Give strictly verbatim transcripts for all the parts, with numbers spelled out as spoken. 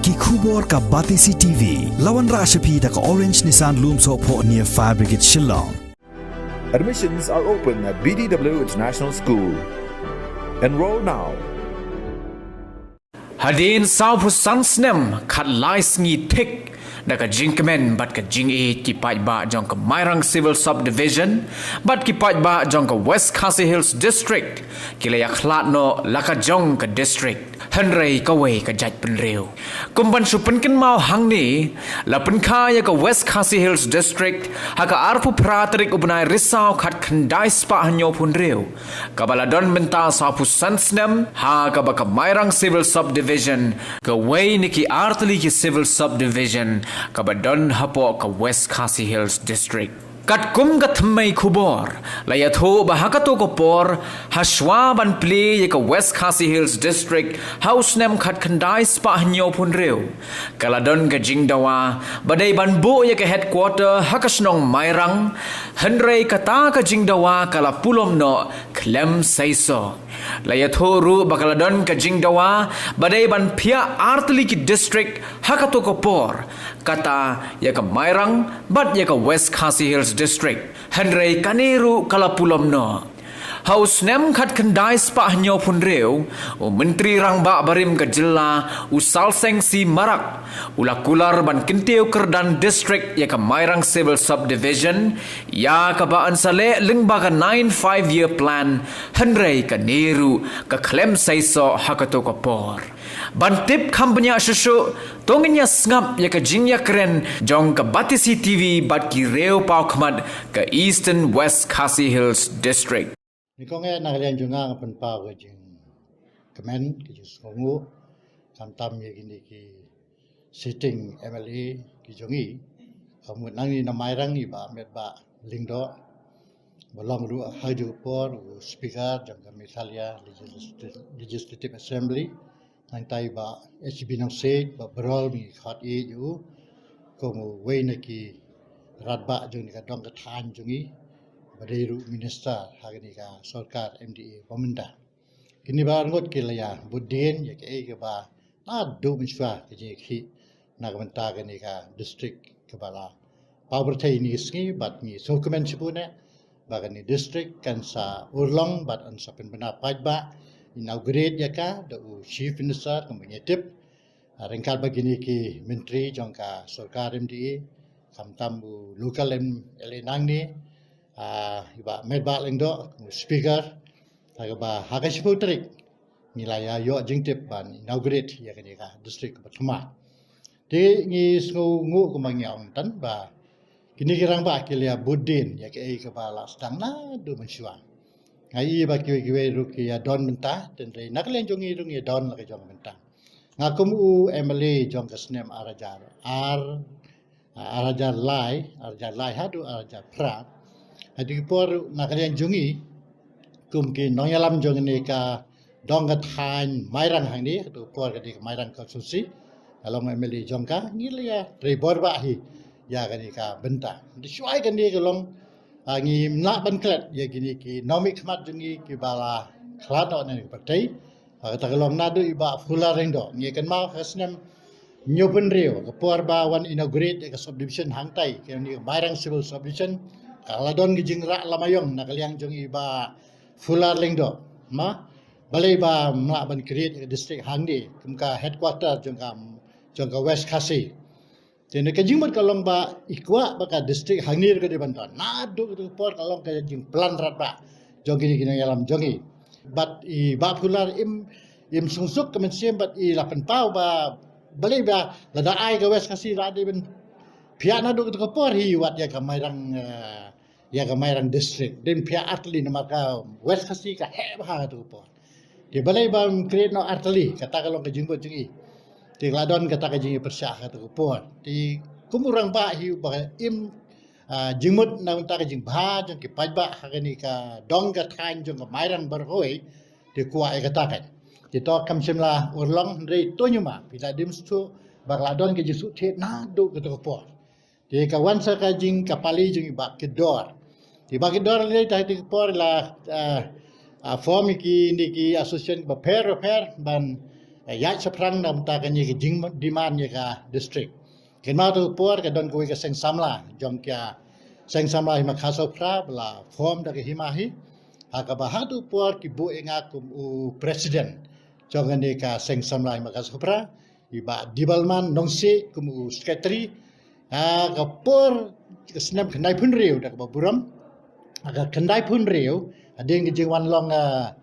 Ki khubor ka Batesi T V. La wanrah sha phi da ka Orange Nissan Lumsohphoh near Fire Brigade Shillong. Admissions are open at B D W International School. Enroll now. Hadien sawphew san snem khatlai sngi thik da ka jingkmen bad ka jingïeit ki paidbah jong ka Mairang Civil Subdivision bad ki paidbah jong ka West Khasi Hills District ki la ïakhlad noh la ka jong ka district hynrei kawei ka jaitbynriew. Kum ban shu pynkynmaw hangne, la pynkha ïa ka West Khasi Hills District ha ka arphew phra tarik u bnai Risaw khatkhyndai spah hynñiewphew hynriew, kaba la don mynta sawphew san snem ha kaba ka Mairang Civil Subdivision kawei na ki artylli ki Civil Subdivision kaba don hapoh ka West Khasi Hills District. Katkum ka thymmei khubor la ïathuh ba ha kato ka por, hashwa ban plie ïa ka West Khasi Hills District ha u snem khatkhyndai spah hynñiewphew hynriew, ka la don ka jingdawa ba dei ban buh ïa ka headquarter ha ka shnong Mairang, hynrei kata ka jingdawa ka la pulom noh khlem seisoh. La ïathuh ruh ba ka la don ka jingdawa ba dei ban phiah artylli ki district ha kato ka por, kata ïa ka Mairang bad ïa ka West Khasi Hills District, hynrei kane ruh ka la pulom noh. Ha u snem khatkhyndai spah hynñiewphew hynriew, u Myntri Rangbah barim ka jylla, u Salseng C Marak, u la kular ban kyntiew kyrdan district ïa ka Mairang Civil Subdivision, ïa kaba yn sa leh lyngba ka nine five year plan, hynrei kane ruh ka khlem seisoh ha kato ka por. Ban tip kham bniah shuh shuh, to ngin ïa sngap ïa ka jingïakren jong ka Batesi T V bad ki riew paw khmat ka Eastern West Khasi Hills District. Ni kong eh na ka liang jong nga nga pynpaw ka jingkmen, ka jingsngewnguh, khamtam ïa kine ki sitting M L A ki jong i, ka mut nangne na Mairang i Bah Metbah Lyngdoh, ba long ruh ha ju por u speaker jong ka Meghalaya Legislative, Legislative Assembly, nangta i Bah H B Nongsiej, Bah Barol, ngi khot ïa u kum uwei na ki rangbah jong kane ka dong ka thaiñ jong i, ba dei ruh minister ha kane ka sorkar M D A ba mynta. Kine baroh ngut ki la ïa bud dien ïa kaei kaba naduh mynshuwa ka jingïakhih na ka bynta kane ka district kaba la paw pyrthei ine i sngi, bad ngi sngewkmen shibun eh ba kane district kan sa urlong bad yn sa pynbna paidbah, inaugurate ïa ka da u Chief Minister kumba ngi tip. Ah, ryngkat bad kine ki myntri jong ka sorkar M D A, khamtam u local M L A nangne, ah, i Bah Metbah Lyngdoh kum u speaker, ha kaba ha ka shiphew tarik ngi la ïa ïoh jingtip ban inaugurate ïa kane ka district kaba thymmai. Te ngi sngewnguh kumba ngi ong tang ba kine ki rangbah ki la ïa bud dien ïa kaei kaba la sdang naduh mynshuwa. Nga i ba kiwei kiwei ruh ki ïa don mynta, hynrei na ka liang jong ngi ruh ngi ïa don la ka jong mynta. Nga kum u M L A jong ka snem ar hajar ar, ar hajar lai, ar hajar lai haduh ar hajar phra. Ha katu ka por ruh na ka liang jong ngi kum ki nongïalam jong kane ka dong ka thaiñ Mairang hangne, ha katu ka por ka dei ka Mairang constituency, ka long M L A jong ka, ngi la ïa trei bor bah hi ïa kane ka bynta. Te shuwa ïa kane ka long, ah, ngim lah ban klet ïa kine ki nongmihkhmat jong ngi kiba la khlad noh na kane ka pyrthei. Ha kata ka long naduh i Bah Phular Lyngdoh, ngi kynmaw ha ka snem hynñiewphew hynriew, ka por ba wan inaugurate ïa ka subdivision hangtai, kane ka Mairang Civil Subdivision, ka la don ka jingrah lama ïong na ka liang jong i Bah Phular Lyngdoh, ma, balei ba ym lah ban create ïa ka district hangne kum ka headquarter jong ka, jong ka West Khasi. Te na ka jingmut ka long ba i kwah ba ka district hangne ruh ka dei ban don. Naduh katu ka por ka long ka jingplan rangbah jong kine ki nongïalam jong ngi. Bad i Bah Phular im, im suk suk ka mynsiem bad i la pynpaw ba balei ba lada ai ka West Khasi la dei ban phiah naduh katu ka por hi wat ïa ka Mairang, eh, ïa ka Mairang district. Dei ban phiah artylli namar ka West Khasi ka heh bha ha katu ka por. Te balei ba ym create noh artylli, kata ka long ka jingmut jong i. Te ka la don kata ka jingïapyrshah ha katu ka por. Te kum u rangbah hi uba im, ah, jingmut na ka bynta ka jingbha jong ki paidbah ha kane ka dong ka thaiñ jong ka Mairang baroh kawei. Te kwah ïa kata kan. Te to kam shym la urlong, hynrei to ñiuma phi la dim shuh ba ka la don ka jingsuk thied naduh katu ka por. Te ka wan sa ka jing, ka pali jong i Bah Kit Dor. Te i Bah Kit Dor lei ta ha katu ka por la, ah, ah, form ïa kine ki association bapher bapher ban, ïaid shaphrang na bynta kane ka jingdemand ïa ka district. Kynmaw tu por ka don kawei ka seng samla jong ka seng samla hima khasaw phra ba la form da ka hima hi. Ha kaba ha tu por ki buh ïa nga kum u president jong kane ka seng samla hima khasaw phra, i Bah Dibalman Nongsiej kum u secretary. Ha ka por ka snem khyndai phew hynriew da kaba burom, ha ka khyndai phew hynriew, hadien ka jingwan long, ah,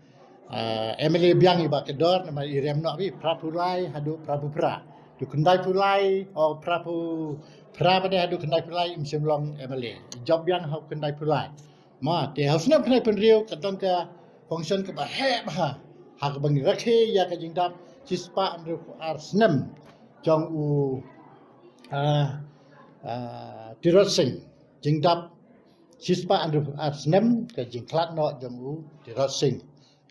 ah, M L A biang i Bah Kdor, namar i rem noh bha, phra phew lai haduh phra phew phra. Tu khyndai phew lai, oh, phra phew phra pat haduh khyndai phew lai im shym long M L A. I jop biang ha u khyndai phew lai. Ma, te ha u snem khyndai phew hynriew ka don ka function kaba heh bha ha kaba ngi rakhe ïa ka jingdap shispah hynriew phew ar snem jong u, ah, ah, Tirot Sing. Jingdap shispah hynriew phew ar snem ka jingkhlad noh jong u Tirot Sing.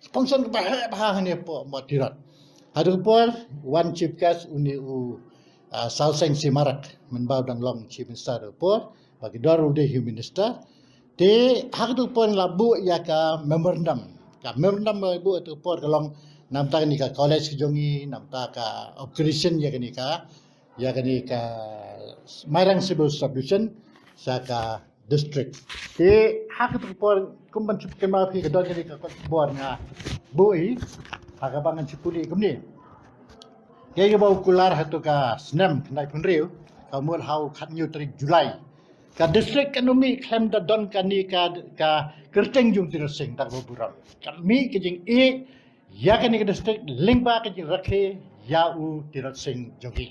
Ka function kaba heh bha hangne hapoh Mawtirot. Ha tu por wan chief guest une u, ah, Sawseng C Marak, mynba u dang long chief minister tu por, ba ki dor u dei u minister. Te ha tu por la buh ïa ka memorandum. Ka memorandum ba buh tu por ka long na bynta kane ka college ka jong ngi, na bynta ka upgradation ïa kane ka, ïa kane ka Mairang Civil Subdivision sha ka district. Te ha ka tu por kum ban shu kynmaw phi ka don kane ka kot khubor nga buh hi, ha kaba ngan shu pule kumne. Te kaba u kular ha tu ka snem khyndai phew hynriew, ka mut ha u khathynñiew tarik July, ka district kan ym mih khlem da don kane ka, ka kyrteng jong u Tirot Sing da kaba burom. Kan mih ka jingïeit ïa kane ka district lyngba ka jingrakhe ïa u Tirot Sing jong ngi.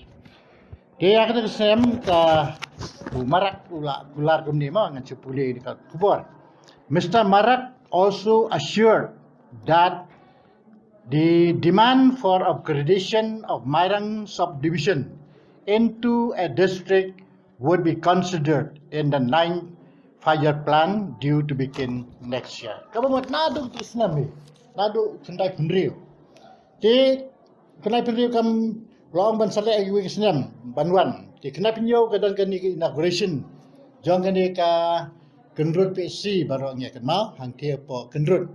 Te ha kata ka snem ka u Marak u la kular kumne, ma ngan shu pule ïa ka khubor. Mister Marak also assured that the demand for upgradation of Mairang subdivision into a district would be considered in the ninth five-year plan due to begin next year. Kaba mut naduh tu snem hi, naduh khyndai phew hynriew. Te khyndai phew hynriew kam long ban sa leh ïa ka snem ban wan. Te khyndai phew hynñiew ka don kane ka inauguration jong kane ka Kynrut P H C baroh ngi kynmaw, hangtei hapoh Kynrut.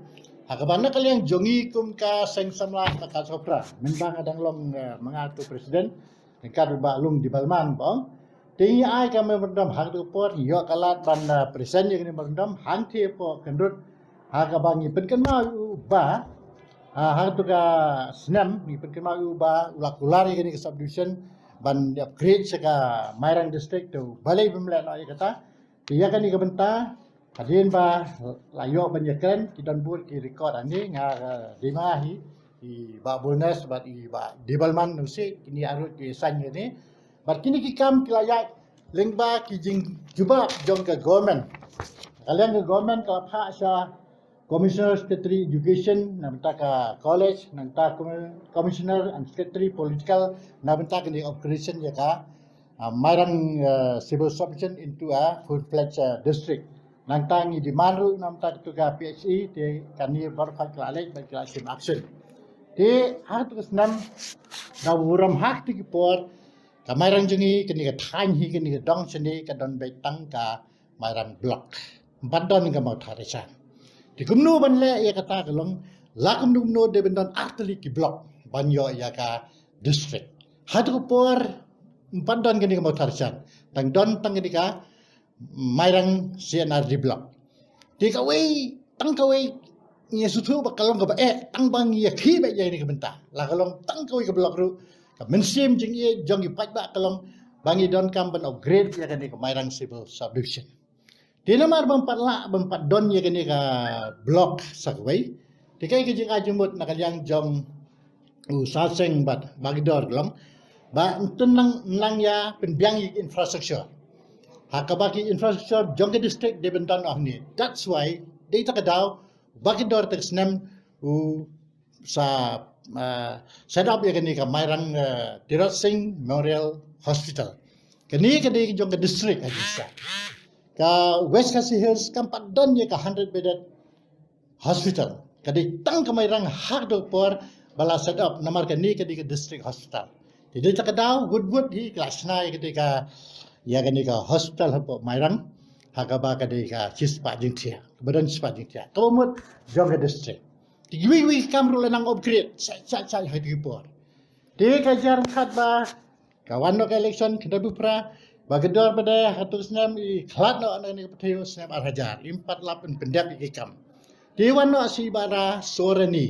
Ha kaba na ka liang jong ngi kum ka seng samla ka Khasaw Phra, mynba nga dang long, eh, mynta tu president, ryngkat u Bah Lung Dibalman ba ong. Te ngi ai ka memorandum ha ka tu por, ngi ïoh ka lad ban, eh, present ïa ka memorandum hangtei hapoh Kynrut. Ha kaba ngi pynkynmaw ïa u Bah, ah, ha ka tu ka snem ngi pynkynmaw ïa u Bah u la kular ïa kane ka subdivision ban upgrade sha ka Mairang district, te balei bym leh noh ïa kata. Te ïa kane ka bynta hadien ba la ïoh ban ïakren, ki don bun ki record hangne, nga, eh, dei ma nga hi, i Bah Bulnes bad i Bah Dibalman Nongsiej, kine arngut ki sign kane. Bad kine ki kam ki la ïaid lyngba ki jingjubab jong ka government. Ka liang ka government ka la phah sha Commissioner Secretary Education na bynta ka college, na bynta Commi-, Commissioner and Secretary Political na bynta kane upgradation ïa ka, ah, Mairang, ah, Civil Subdivision into a full-fledged, ah, district. Nangta ngi demand ruh na bynta katu ka P H E, te kane baroh pat ki la leit bad ki la shim action. Te ha katu ka snem da burom ha katu ki por, ka Mairang jong ngi, kane ka thaiñ hi, kane ka dong shane ka don beit tang ka Mairang block. Ym pat don ka Mawthadraishan. Te kumno ban leh ïa kata ka long, la kumno kumno dei ban don artylli ki block ban ïoh ïa ka district. Ha katu ka por ym pat don kane ka Mawthadraishan. Tang don tang kane ka Mairang C and R D block. Te kawei, tang kawei ngi sngewthuh ba ka long kaba eh, tang ba ngi ïakhih beit ïa kane ka bynta. La ka long tang kawei ka block ruh, ka mynsiem jingïeit jong ki paidbah ka long ba ngi donkam ban upgrade ïa kane ka Mairang Civil Subdivision. Te namar ba ym pat lah, ba ym pat don ïa kane ka block sa kawei, te kaei ka jingai jingmut na ka liang jong u Sawseng bad Bah Kdor ka long ba ym tang nang, nang ïa pynbiang ïa infrastructure. Ha kaba ki infrastructure jong ka district dei ban don hangne. That's why dei ta ka daw Bah Kdor te ka snem u sa, ah, set up ïa kane ka Mairang, ah, Tirot Sing Memorial Hospital. Kane ka dei jong ka district ha ka jingstad. Ka West Khasi Hills kam pat don ïa ka hundred bedded hospital. Ka dei tang ka Mairang ha katu ka por ba la set up, namar kane ka dei ka district hospital. Te dei ta ka daw wut wut hi ka la shna ïa kane ka, ïa kane ka hospital hapoh Mairang, ha kaba ka dei ka shispah jingthiah, kaba don shispah jingthiah, kaba mut jong ka district. Te kiwei kiwei ki kam ruh la nang upgrade shai shai shai ha katu ka por. Te ka jia ryngkat ba ka wan noh ka election kynta bupra ba ka dor ba dei ha tu snem i khlad noh na ni ka pyrthei snem ar hajar, im pat lap pyndep ïa ki kam. Te wan noh si Bah Ra Sorani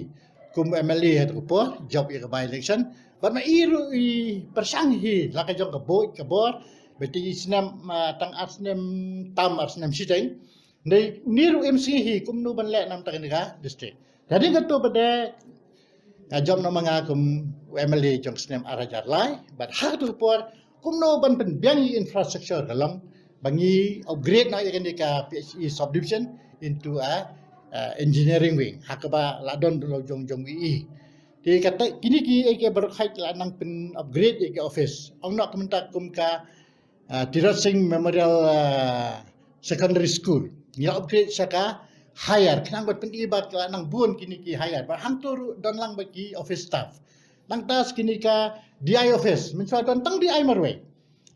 kum M L A ha tu ka por jop ïa ka by election. Bad ma i ruh i pyrshang hi la ka jong ka bor ka bor ba te i snem tang ar snem tam ar snem shiteng. Ni ruh im sngi hi kumno ban leh namar kane ka district. Jadi ka tu ba dei ka jop noh ma nga kum M L A jong snem ar hajar lai bad ha tu ka por kumno ban pynbiang ïa infrastructure ka long ba ngi upgrade noh ïa kane ka P H E subdivision into a engineering wing ha kaba la don jong jong i. Te kata kine ki ïa ki baroh khait la nang pyn upgrade ïa ki office ong noh ka mynta kum ka Tirot Singh Memorial Secondary School ngi la upgrade sha ka higher khnang ba pyn-i ba ka nang bun kine ki higher ba hangto ruh don lang ba ki office staff. Nangta kine ka D I office mynshuwa don tang D I marwei.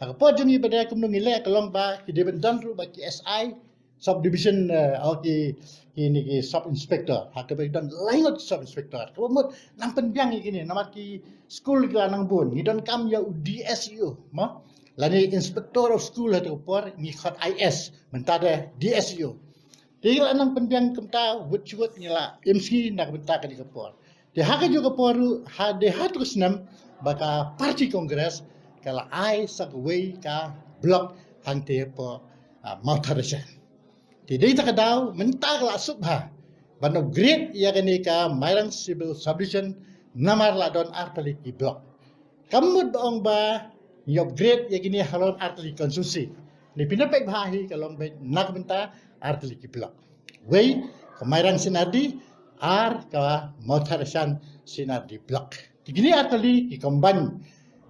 Ha ka por jong ngi ba dei kumno ngi leh ka long ba ki dei ban don ruh ba ki S I subdivision o ki kine ki sub inspector ha kaba don laingut sub inspector kaba mut nang pynbiang ïa kine namar ki school ki la nang bun ngi don kam ïa u D S E O mo lane inspector of school ha tu ka por ngi khot I S mynta dei D S E O. Te ngi la nang pynbiang kumta wut wut ngi la M C na ka bynta kane ka por. Te ha kajuh ka por ruh ha dei ha tu ka snem ba ka party Congress ka la ai sa kawei ka block hangtei hapoh Mawthadraishan. Te dei ta ka daw mynta ka la suk bha ban upgrade ïa kane ka Mairang Civil Subdivision namar la don artylli ki block. Kam mut ba ong ba ngi upgrade ïa kine halor artylli constituency. Ni pynpeit bha hi ka long beit na ka bynta artylli ki block. Wei ka Mairang C and R D ar ka Mawthadraishan C and R D block. Te kine artylli ki combine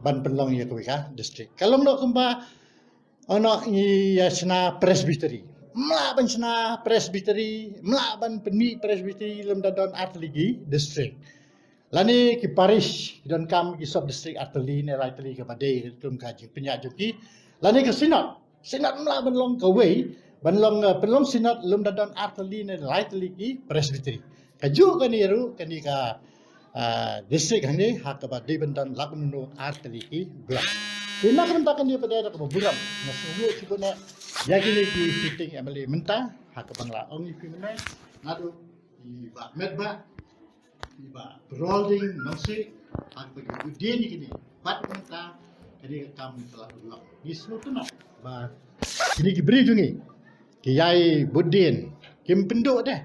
ban pynlong ïa kawei ka district. Ka long noh kumba Ono ngi ïa shna presbytery. Mla ban shna presbytery, mla ban pynmih presbytery lem da don artylli ki district. Lane ki parish ki don kam ki sub district artylli ne laitylli kaba dei kum ka jingpynïaid jong ki. Lane ka synod, synod mla ban long kawei ban long pynlong synod lem da don artylli ne laitylli ki presbytery. Kajuh kane ruh kane ka district hangne ha kaba dei ban don lak mynno artylli ki block. Te na ka bynta kane ba dei da kaba burom nga sngewbha shibun ïa kine ki sitting M L A mynta ha kaba nga la ong ïa phi mynne naduh i Bah Metbah i Bah Prolding Nongsiej ha kaba ki bud dien ïa kine bad mynta kane ka kam ka la burom. Ngi sngewtynnat ba kine ki briew jong ngi ki ïai bud dien kim pynduh de.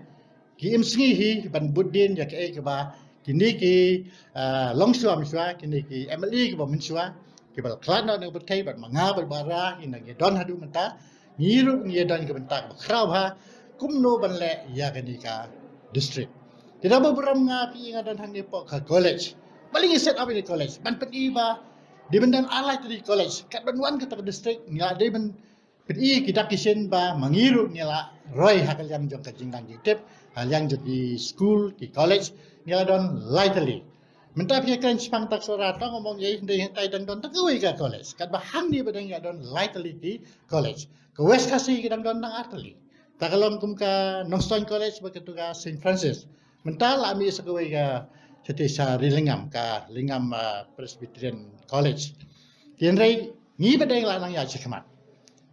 Ki im sngi hi ban bud dien ïa kaei kaba kine ki longshuwa mynshuwa kine ki M L A kiba mynshuwa kiba la khlad noh na ka pyrthei bad ma nga bad Bah Ra ngi nang ïa don haduh mynta ngi ruh ngi ïa don ka bynta kaba khraw bha kumno ban leh ïa kane ka district. Te da ba burom nga phi nga don hangne hapoh ka college. Balei ngi set up ïa ka college ban pyni ba dei ban don ar lai tylli college kat ban wan kata ka district ngi la dei ban pyni ki dak ki shin ba ma ngi ruh ngi la roi ha ka liang jong ka jingdang jingtip ha liang jong ki skul ki college ngi la don lai tylli. Mynta phi kren shaphang tak sora tang ong ïa hynrei hynrei dang don tang kawei ka college katba hangne ba dang ïa don lai tylli ki college. Ka West Khasi ki dang don tang ar tylli. Ta ka long kum ka Nongstoiñ College ba ka tu ka Saint Francis. Mynta la mih sa kawei ka shatei sha Ri Lyngngam ka Lyngngam Presbyterian College. Hynrei ngi ba dang la nang ïa shakhmat.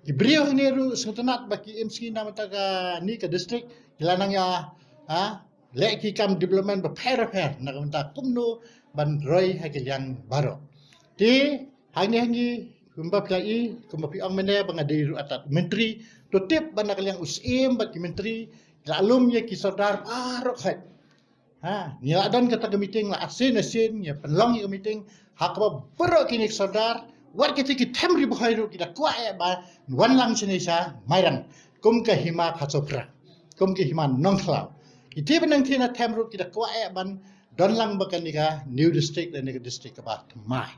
Ki briew hangne ruh sngewtynnat ba ki M C na mynta ka ni ka district ki la nang ïa ha leh ki kam development ba pher ba pher na ka bynta kumno ban roi ha ki liang baroh. Te hangne hangne kumba phi la i kumba phi ong mynne ba nga dei ruh atat myntri to tip ba na ka liang u Syiem bad ki myntri ki la lum ïa ki sordar baroh khait. Ha ngi la don kata ka meeting la arsien arsien ngi pynlong ïa ka meeting ha kaba baroh kine ki sordar wat kita ki them ri Bhoi ruh ki da kwah eh ba wan lang shane sha Mairang kum ka hima Phatsophra kum ka hima Nongkhlaw. Kita ba nang thina them ruh ki da kwah eh ban don lang ba kane ka new district lane ka district kaba thymmai.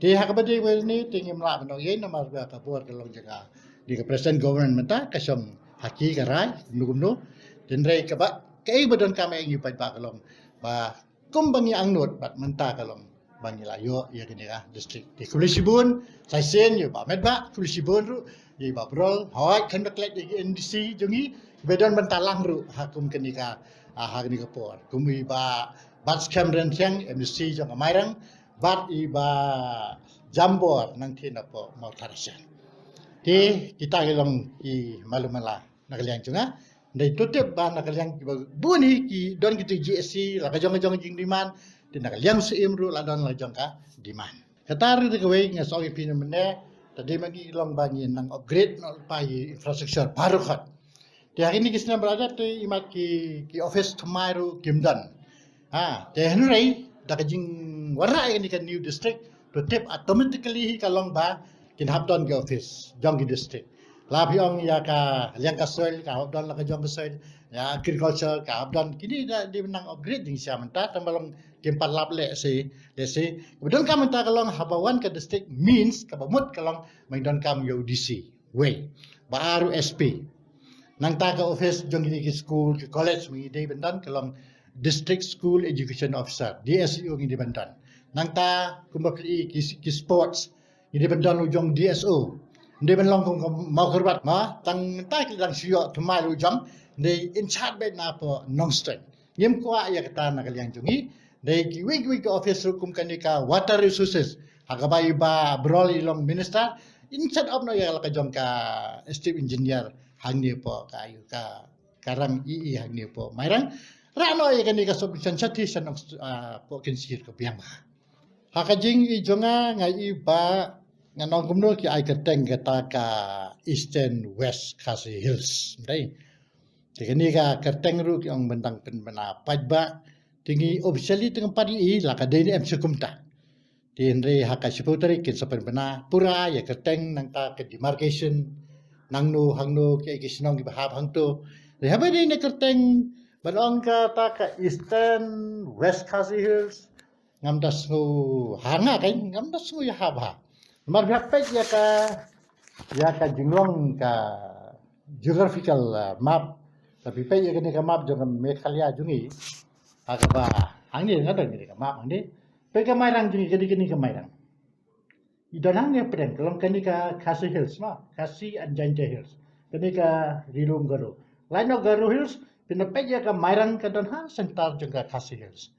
Te ha kaba dei ba ni te ngim lah ban ong ïa namar ba ka bor ka long jong ka dei ka present government mynta ka shong ha ki ka rai kumno kumno. Hynrei kaba kaei ba donkam eh ngi paidbah ka long ba kumba ngi angnud bad mynta ka long ba ngi la ïoh ïa kane ka district. Te khublei shibun sa shisien ïa Bah Metbah, khublei shibun ruh ïa Bah Prol, hooid khlem da klet ïa ki M D C jong ngi ba don ban talang ruh ha kum kane ka ha kane ka por. Kum i Bah Batskhem Rynsiang M D C jong ka Mairang, Bad i Bah Jambor nangtei na poh Mawthadraishan. Te kita ki long ki malu mala na ka liang jong nga. Dei to tip ba na ka liang kiba bun hi ki don kito GSC la ka jong ka jong jingdemand. Te na ka liang Syiem ruh la don la jong ka demand. Kata ruh dei kawei nga sngew ïa phi mynne. Te dei ma ngi long ba ngi nang upgrade noh lypa ïa infrastructure baroh khoit. Te ha kine ki snem ba la dep te imat ki ki office thymmai ruh kim don. Ha, te hynrei da ka jingwanrah ïa kane ka new district to tip automatically hi ka long ba kin hap don ki office jong ki district. La phi ong ïa ka liang ka soil ka hap don la ka jong ka soil, ïa agriculture ka hap don. Kine da dei ban nang upgrade jingshisha mynta tang ba long kim pat lap lehse lehse. Kaba donkam mynta ka long haba wan ka district means kaba mut ka long ba ngi donkam ïa u DC. Wei ba ar u SP. Nangta ka office jong kine ki school ki college ngi dei ban don ka long District School Education Officer, DSEO ngi dei ban don. Nangta kumba phi ki, ki sports ngi dei ban don u jong DSO. Dei ban long kum ka Mawkyrwat ma tang ta ki dang shu ïoh thymmai u jong dei in charge bad na poh Nongstoiñ. Ngim kwah ïa kata na ka liang jong ngi. Dei kiwei kiwei ki office ruh kum kane ka water resources ha kaba i Bah Baroh i long minister in set up noh ïa la ka jong ka state engineer hangne poh ka ïu ka ka rang EE hangne poh Mairang. Rah noh ïa kane ka subdivision shatei sha Nongstoiñ, ah, poh Kynsir ka biang bha. Ha ka jingïohi jong nga nga i ba ngan ong kumno ki ai kyrteng kata ka Eastern West Khasi Hills. Dei. Te kane ka kyrteng ruh ki ong ban dang pynbna paidbah. Te ngi officially te ngam pat ïohi la ka dei ne em sha kumta. Te hynrei ha ka shiphew tarik kin sa pynbna pura ïa kyrteng nangta ka demarcation nangno hangno ki ki shnong kiba hap hangto. Te haba dei ne kyrteng ban ong kata ka Eastern West Khasi Hills ngam da sngew ha nga kan ngam da sngew ïa ha ba. Namar phi hap peit ïa ka ïa ka jinglong ka geographical, uh, map. Tapi peit ïa kane ka map jong ka Meghalaya jong ngi. Ha kaba hangne nga don kane ka map hangne. Peit ka Mairang jong ngi ka dei kane ka Mairang. I don hangne pdeng ka long kane ka Khasi Hills ma, Khasi and Jaintia Hills. Kane ka Ri Lum Garo. Line of Garo Hills, phin da peit ïa ka Mairang ka don ha center jong ka Khasi Hills.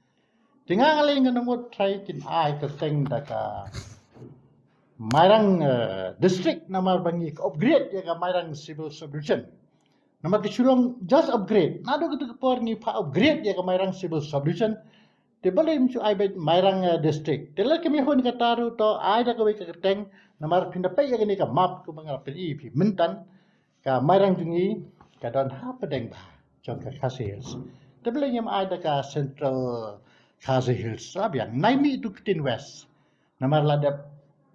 Te nga nga lei nga nang mut trai kin ai kyrteng da ka Mairang, eh, district namar ba ngi ka upgrade ïa ka Mairang civil subdivision. Namar ka shu long just upgrade. Naduh kata ka por ngi pat upgrade ïa ka Mairang civil subdivision. Te balei ym shu ai beit Mairang, eh, district. Te lada kim ïahun kata ruh to ai da kawei ka kyrteng namar phin da peit ïa kane ka map kumba nga la pyni ïa phi mynta. Ka Mairang jong ngi ka don hapdeng bha jong ka Khasi Hills. Te balei ngim ai da ka Central Khasi Hills. Sa biang nai mih tu ktien West. Namar la dep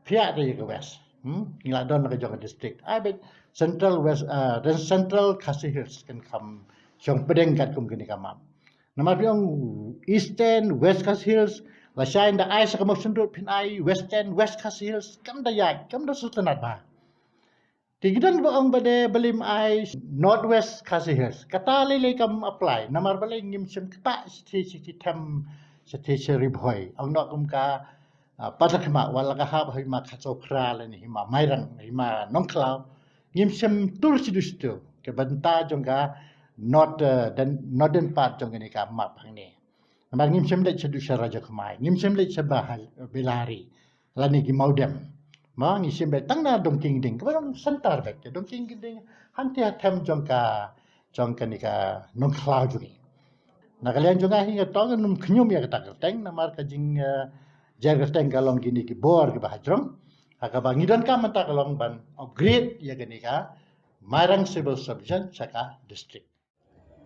phiah te ïa ka West. Hmm? Ngi la don la ka jong ka district. Ai beit Central West, ah, then Central Khasi Hills kan kham shong pdeng katkum kane ka map. Namar phi ong Eastern West Khasi Hills, lashai ynda ai sa ka motion road phin ai Western West Khasi Hills, kam da ïaid, kam da sngewtynnat bha. Te ki don ba ong ba dei balei ym ai North West Khasi Hills. Kata lei lei kam apply. Namar balei ngim shym ktah shatei sha ki them shatei sha Ri Bhoi. Ong noh kum ka, ah, Patharkhmah wat la ka hap ha hima Khatsawphra lane hima Mairang, hima Nongkhlaw. Ngim shym tur sha dustur. Ka bynta jong ka North, eh, den, Northern part jong kane ka map hangne. Namar ngim shym leit sha dustur Rajakhmai. Ngim shym leit sha Bah-, Belhari. Lane ki Mawdem. Ma ngi shim beit tang na Dongkingding. Kaba long center beit ka Dongkingding. Hangtei ha them jong ka, jong kane ka Nongkhlaw jong ngi. Na ka liang jong nga hi nga tong ngam khñium ïa kata kyrteng namar ka jing, eh, jer kyrteng ka long kine ki bor kiba hajrong. Ha kaba ngi donkam mynta ka long ban upgrade ïa kane ka Mairang Civil Subdivision sha ka district.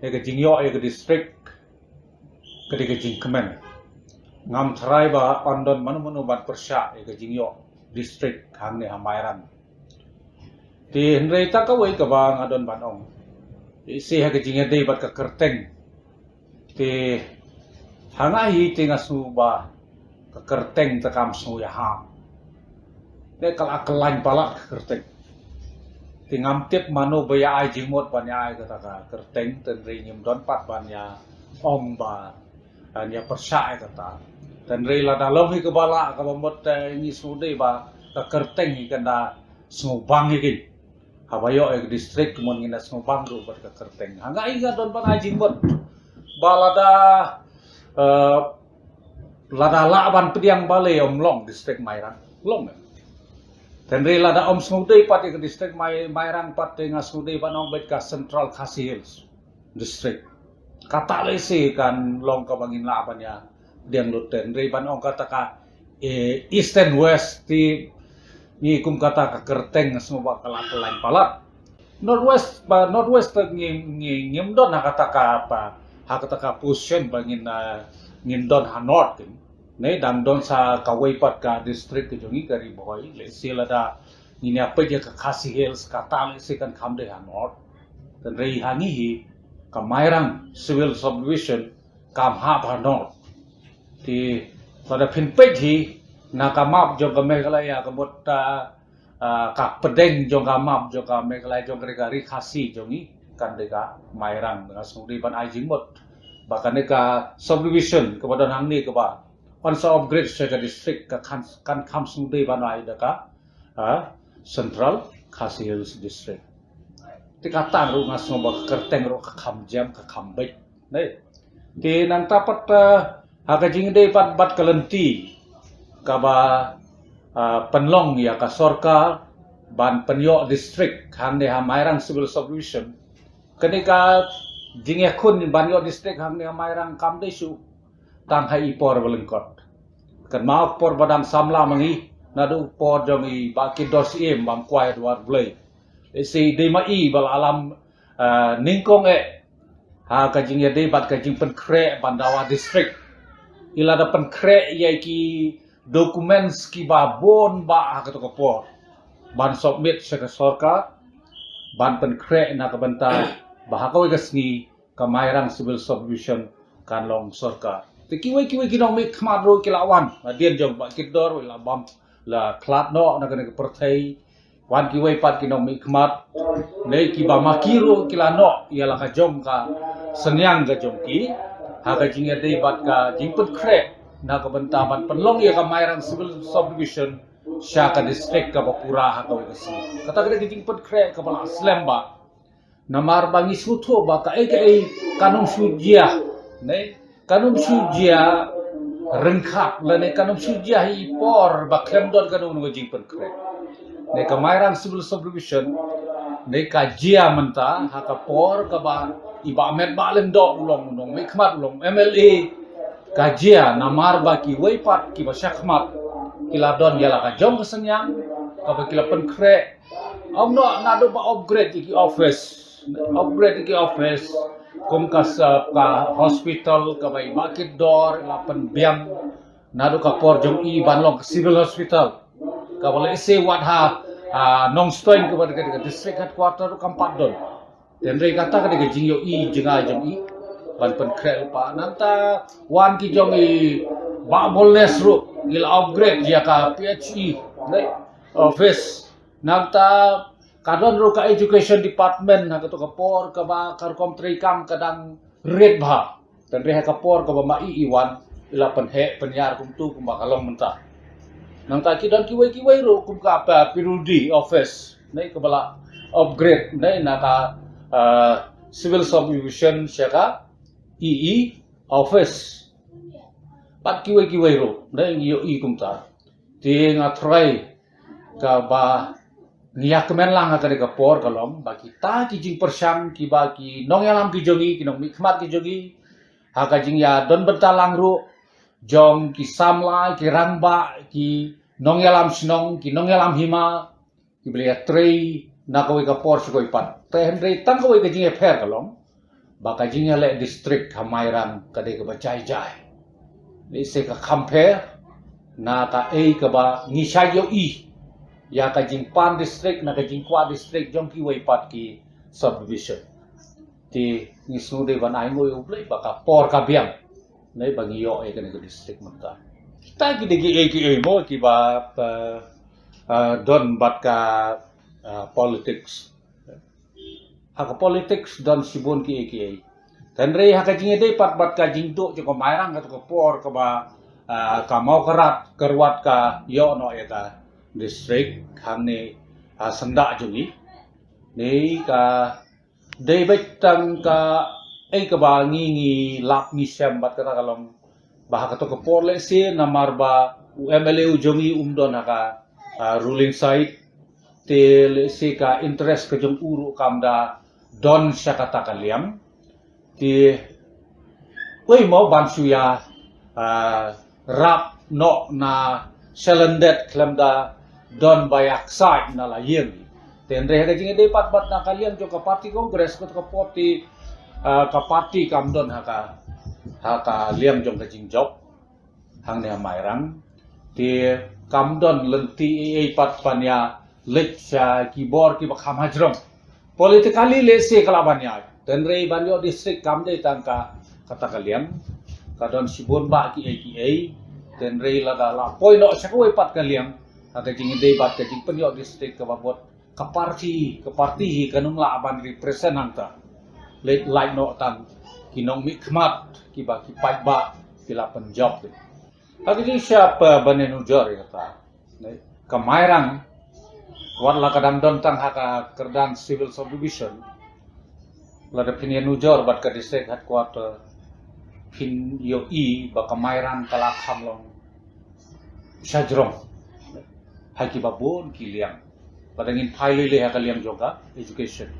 Ïa ka jingïoh ïa ka district ka dei ka jingkmen. Ngam tharai ba yn don mano mano ban pyrshah ïa ka jingïoh district hangne ha Mairang. Te hynrei ta kawei kaba nga don ban ong. Ïa se ha ka jingïadei bad ka kyrteng. Te ha nga hi te nga sngew ba ka kyrteng te kam sngew ïahap. Te ka la kyllain palat ka kyrteng. Te ngam tip mano ba ïa ai jingmut ban ïa ai kata ka kyrteng, te hynrei ngim don pat ban ïa ong ba, ban ïa pyrshah ïa kata. Te hynrei lada long hi kaba lah kaba mut te ngi sngew dei ba ka kyrteng hi kan da sngewbang ïa ki. Haba ïoh ïa ka district kumon ngin da sngewbang ruh bad ka kyrteng. Ha nga hi nga don ban ai jingmut ba lada, eh, Lada lah ban pdiang balei ym long district Mairang. Long em. Hynrei lada ym sngewdei pat ïa ka district Mai-, Mairang pat te nga sngewdei ban ong beit ka Central Khasi Hills District. Kata lehse kan long kaba ngin lah ban ïa pdiang lut te. Hynrei ban ong kata ka, eh, East and West te ngi kum kata ka kyrteng sngewbha ka la kyllaiñ palat. North West, ba North West te ngi, ngi, ngim don ha kata ka, ba ha kata ka position ba ngin, eh, ngin don ha North kin. Ne dang don sa kawei pat ka district ka jong ngi ka Ri Bhoi. Lehse lada ngin ïa peit ïa ka Khasi Hills kata lehse kan kham dei ha North. Hynrei ha ngi hi ka Mairang Civil Subdivision kam hap ha North. Te lada phin peit hi na ka map jong ka Meghalaya ka mut, ah, ah, ka pdeng jong ka map jong ka Meghalaya jong ka Ri Khasi jong ngi kan dei ka Mairang. Nga sngewdei ban ai jingmut ba kane ka subdivision kaba don hangne kaba yn sa upgrade sha ka district ka kan, kan kham sngewdei ban ai da ka, ah, Central Khasi Hills District. Te kata ruh nga sngew ba ka kyrteng ruh ka kham jem ka kham beit. Ne. Te nangta pat, ah, ha ka jingdei pat bad ka lynti kaba, ah, pynlong ïa ka sorkar ban pynïoh district hangne ha Mairang Civil Subdivision. Kane ka jingïakhun ban ïoh district hangne ha Mairang kam dei shuh tang ha i por ba lyngkot. Kynmaw ka por ba dang samla ma ngi naduh por jong i Bah Kitdor Syiem bam kwai Edward Blei. Lehse dei ma i ba la lam, ah, nyngkong eh ha ka jingïadei bad ka jingpynkhreh ban dawa district. I la da pynkhreh ïa ki documents kiba bun bah ha kato ka por ban submit sha ka sorkar ban pynkhreh na ka bynta ba ha kawei ka sngi ka Mairang Civil Subdivision kan long sorkar. Te kiwei kiwei ki nongmihkhmat ruh ki la wan hadien jong Bah Kitdor, la bam, la khlad noh na kane ka pyrthei. Wan kiwei pat ki nongmihkhmat ne kiba ma ki ruh ki la noh ïa la ka jong ka synñiang ka jong ki ha ka jingïadei bad ka jingpynkhreh na ka bynta ban pynlong ïa ka Mairang Civil Subdivision sha ka district kaba pura ha kawei ka sngi. Kata ka dei ka jingpynkhreh kaba la slem bah. Namar ba ngi sngewthuh ba kaei kaei kan ym shu jia, ne, kan ym shu jia ryngkat lane kan ym shu jia ha i por ba khlem don kano kano ka jingpynkhreh. Ne ka Mairang Civil Subdivision ne ka jia mynta ha ka por kaba i Bah Metbah Lyngdoh u long u nongmihkhmat, u long MLA. Ka jia namar ba kiwei pat kiba shakhmat ki la don ïa la ka jong ka synñiang kaba ki la pynkhreh. Ym noh naduh ba upgrade ïa ki office, upgrade ïa ki office kum ka sa-, ka hospital kaba i Bah Kitdor la pynbiang naduh ka por jong i ban long ka civil hospital kaba lehse wat ha, ah, Nongstoiñ kaba dei ka district headquarter ruh kam pat don. Te hynrei kata ka dei ka jingïohi jngai jong i ban pynkhreh lypa. Nangta wan ki jong i Bah Bolnes ruh ngi la upgrade ïa ka PHE, ne, office. Nangta ka don ruh ka education department ha kato ka por kaba ka rukom treikam ka dang rit bha. Te hynrei ha ka por kaba ma i i wan i la pynheh pynïar kumtu kumba ka long mynta. Nangta ki don kiwei kiwei ruh kum ka, ah, PWD office ne kaba la upgrade ne na ka, ah, civil subdivision sha ka EE office. Bad kiwei kiwei ruh ne ngi ïohi kumta. Te nga tharai kaba ngi ïa kmen lang ha kane ka por ka long ba kita ki jingpyrshang kiba ki nongïalam ki jong ngi, ki nongmihkhmat ki jong ngi, ha ka jingïadon bynta lang ruh jong ki samla, ki rangbah, ki nongïalam shnong, ki nongïalam hima, kiba la ïatrei na kawei ka por sha kawei pat. Te hynrei tang kawei ka jingïapher ka long ba ka jingïaleh district ha Mairang ka dei kaba jai jai. Lehse ka kham pher na kaei kaba ngi shait ïohi ïa ka jingpan district, na ka jingkwah district jong kiwei pat ki subdivision. Te ngi sngewdei ban ai nguh ïa U Blei ba ka por ka biang ne ba ngi ïoh ïa kane ka district mynta. Kita ki dei kiei kiei mo kiba, ah, ah, don bad ka, ah, politics. Ha ka politics don shibun kiei kiei. Te hynrei ha ka jingïadei pat bad ka jingduh jong ka Mairang kato ka por kaba, ah, ka Mawkyrwat, Kyrwat ka ïoh noh ïa ka district hangne, ah, syndah jong ngi. Ne ka dei beit tang kaei kaba ngi ngi lap ngi shem bad kata ka long Ba ha kato ka por lehse namar ba u M L A u jong i um don ha ka, ah, ruling side, te lehse ka interest ka jong u ruh kam da don sha kata ka liang. Te wei mo ban shu ïa, ah, rap noh na shalyndet khlem da don ba ïa ksaid na la ïing. Te hynrei ha ka jingïadei pat bad na ka liang jong ka party Congress, ka party, ah, ka party kam don ha ka, ha ka liang jong ka jingjop hangne ha Mairang. Te kam don lynti ei ei pat ban ïa leit sha ki bor kiba kham hajrong. Politically lehse ka lah ban ïaid, te hynrei ban ïoh district kam dei tang ka kata ka liang. Ka don shibun bah kiei kiei. Te hynrei lada la poi noh sha kawei pat ka liang, ha ka jingïadei bad ka jingpynïoh district kaba bud, ka party, ka party hi kan ym lah ban represent hangta. Leit lait noh tang ki nongmihkhmat kiba ki paidbah ki la pynjop. Ha ka jingshah, eh, ban ïanujor ïa kata, ne, ka Mairang, wat la ka dang don tang ha ka kyrdan civil subdivision, lada phin ïanujor bad ka district headquarter, phin ïohi ba ka Mairang ka la kham long shajrong ha kiba bun ki liang. Lada ngin phai lei lei ha ka liang jong ka education,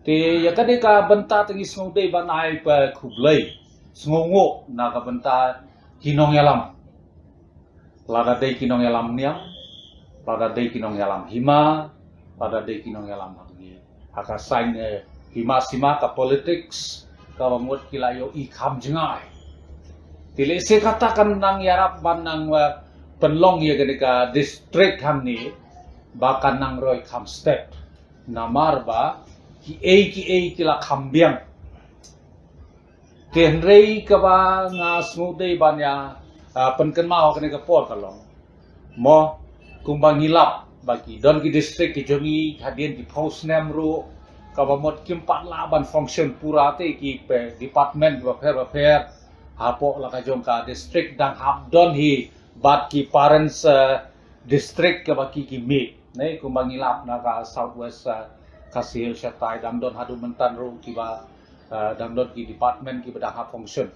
te ïa kane ka bynta te ngi sngewdei ban ai pa khublei, sngewnguh na ka bynta ki nongïalam. Lada dei ki nongïalam niam, lada dei ki nongïalam hima, lada dei ki nongïalam ha ka saiñ, eh, hima sima, ka politics, kaba mut ki la ïohi kham jngai. Te lehse kata kan nang ïarap ban nang, eh, pynlong ïa kane ka district hangne ba kan nang roi kham stet. Namar ba kiei kiei ki la kham biang. Te hynrei kaba nga sngewdei ban ïa, ah, pynkynmaw ha kane ka por ka long, mo, kumba ngi lap ba ki don ki district ki jong ngi hadien ki phew snem ruh, kaba mut kim pat lah ban function pura te ki pe department bapher bapher hapoh la ka jong ka district, dang hap don hi bad ki parents, eh, district kaba ki ki mih. Ne, kumba ngi lap na ka South West, eh, Khasi Hills shatai, dang don haduh mynta ruh kiba, eh, dang don ki department kiba dang hap function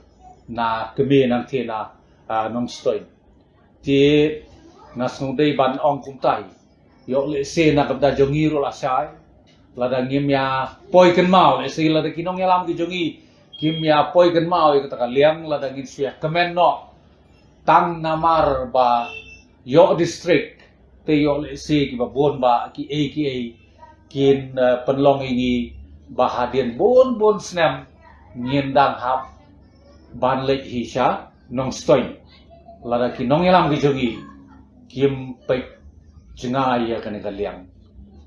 na kmie nangta na, eh, Nongstoiñ. Te nga sngewdei ban ong kumta hi. Ïoh lehse na ka bynta jong ngi ruh lashai, lada ngim ïa poi kynmaw, lehse lada ki nongïalam ki jong ngi kim ïa poi kynmaw ïa kata ka liang, lada ngin shu ïa kmen noh tang namar ba ïoh district, te ïoh lehse kiba bun bah kiei kiei kin, eh, pynlong ïa ngi ba hadien bun bun snem ngin dang hap ban leit hi sha Nongstoiñ lada ki nongïalam ki jong ngi kim peit jngai ïa kane ka liang.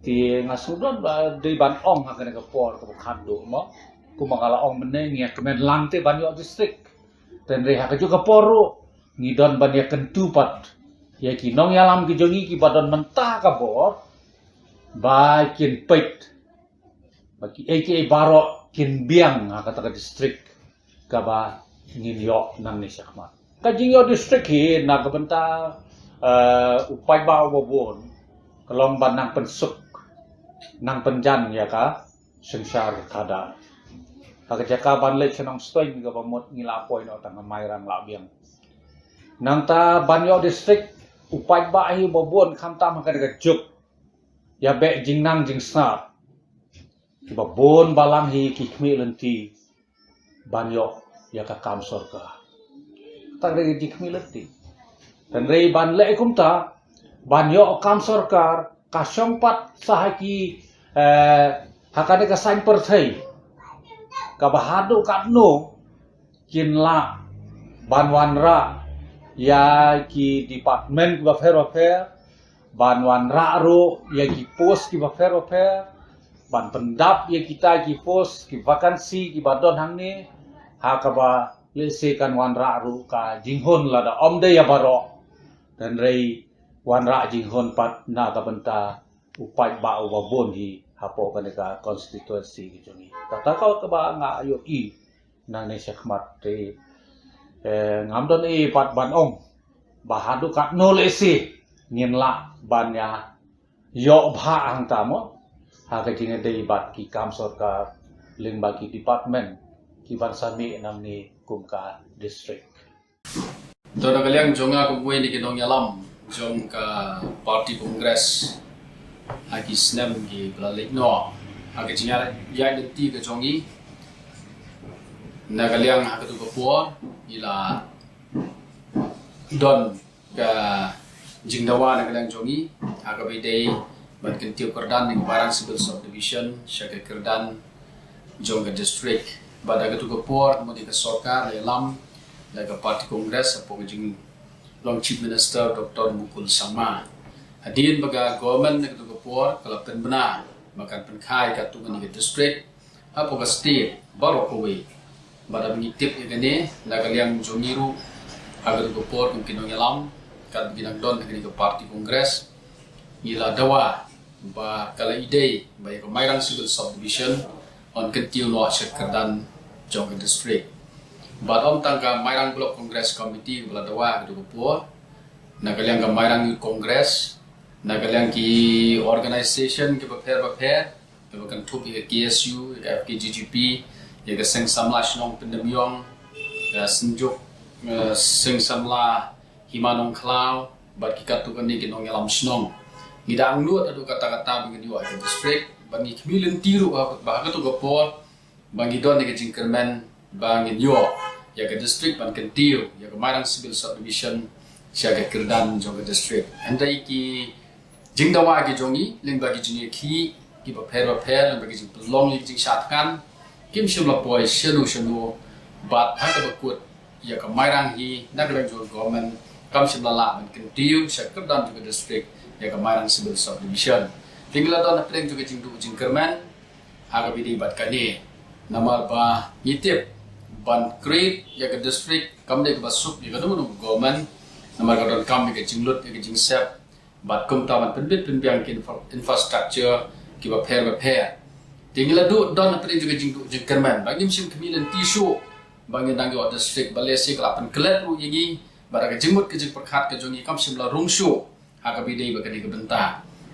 Te nga sngewdon ba dei ban ong ha kane ka por kaba khatduh, mo, kumba nga la ong mynne, ngi ïa kmen lang te ban ïoh district. Te hynrei ha kajuh ka por ruh ngi don ban ïa kyntu pat ïa ki nongïalam ki jong ngi kiba don mynta ka bor ba kin peit ba kiei kiei baroh kin biang ha kata ka district kaba ngin ïoh nangne shakhmat. Ka jingïoh district hi na ka bynta, eh, u paidbah uba bun ka long ban nang pynsuk, nang pynjan ïa ka synshar ka khadar. Ha ka jaka ban leit sha Nongstoiñ kaba mut ngi la poi noh tang ha Mairang la biang. Nangta ban ïoh district, u paidbah hi uba bun khamtam ha kane ka juk ïa beh jingnang jingsngap. Kiba bun balang hi ki khmih lynti ban ïoh ïa ka kam sorkar. Tang re ki khmih lynti. Te hynrei ban leh kumta, ban ïoh kam sorkar, ka shong pat sa ha ki, eh, ha kane ka saiñ pyrthei kaba haduh katno kin lah ban wanrah ïa ki department kiba pher ba pher, ban wanrah ruh ïa ki post kiba pher ba pher, ban pyndap ïa kita ki post, ki vacancy kiba don hangne, ha kaba lehse kan wanrah ruh ka jinghun lada ym dei ïa baroh, te hynrei wanrah jinghun pat na ka bynta u paidbah uba bun hi hapoh kane ka constituency ka jong ngi. Kata ka kaba nga ïohi nangne shakhmat te, eh, ngam don ei pat ban ong ba haduh katno lehse ngin lah ban ïa ïoh bha hangta mo ha ka jingïadei bad ki kam sorkar lyngba ki department kiban sa mih nangne kum ka district. To, na ka liang jong nga kum uwei na ki nongïalam jong ka Party Congress ha ki snem kiba la leit noh, ha ka jingïaid lynti ka jong i, na ka liang ha katu ka por i la don ka jingdawa na ka liang jong i ha kaba ïadei bad kyntiew kyrdan na ka Mairang Civil Subdivision sha ka kyrdan jong ka district. Bad ha katu ka por, kumba ka sorkar la ïalam da ka Party Congress hapoh ka jinglong Chief Minister Doctor Mukul Sangma. Hadien ba ka government na katu ka por ka la pynbna ba kan pynkha ïa katu kane ka district hapoh ka state baroh kawei. Bad haba ngi tip ïa kane, na ka liang jong ngi ruh ha katu ka por kum ki nongïalam, katba ngi dang don ha kane ka Party Congress, ngi la dawa ba ka la ïadei ba ïa ka Mairang Civil Subdivision yn kyntiew noh sha ka kyrdan jong ka district. Bad ym tang ka Mairang Block Congress Committee ba la dawa ha katu ka por, na ka liang ka Mairang Youth Congress, na ka liang ki organisation kiba pher ba pher, kiba kynthup ïa ka K S U, ïa ka F K J G P, ïa ka Seng Samla Shnong Pyndamiong, ïa Synjuk, eh, Seng Samla Hima Nongkhlaw, bad ki katto katne ki nongïalam shnong. Ngi da angnud haduh katta katta ba ngin ïoh ïa ka district, bad ngi khmih lynti ruh ba ha katu ka por ba ngi don ïa ka jingkyrmen ba ngin ïoh ïa ka district ban kyntiew ïa ka Mairang Civil Subdivision sha ka kyrdan jong ka district. Hynrei ki jingdawa ki jong ngi lyngba ki jingïakhih kiba pher ba pher, lyngba ki jingpynlong ïa ki jingshah thngan, kim shym la poi shano shano, bad ha kaba kut ïa ka Mairang hi na ka liang jong ka government kam shym la lah ban kyntiew sha ka kyrdan jong ka district ïa ka Mairang Civil Subdivision. Te ngi la don hapdeng jong ka jingduh jingkyrmen ha kaba ïadei bad kane, namar ba ngi tip ban create ïa ka district kam dei kaba suk ïa kano kano ka government, namar ka donkam ïa ka jinglut ïa ka jingsep, bad kumta ban pynbit pynbiang ki infra-, infrastructure kiba pher ba pher. Te ngi la duh don hapdeng jong ka jingduh jingkyrmen ba ngim shym khmih lynti shuh ba ngin dang ïoh district, ba lehse ka la pynklet ruh ïa ngi, bad ka jingmut ka jingpyrkhat ka jong ngi kam shym la rung shuh ha kaba ïadei bad kane ka bynta.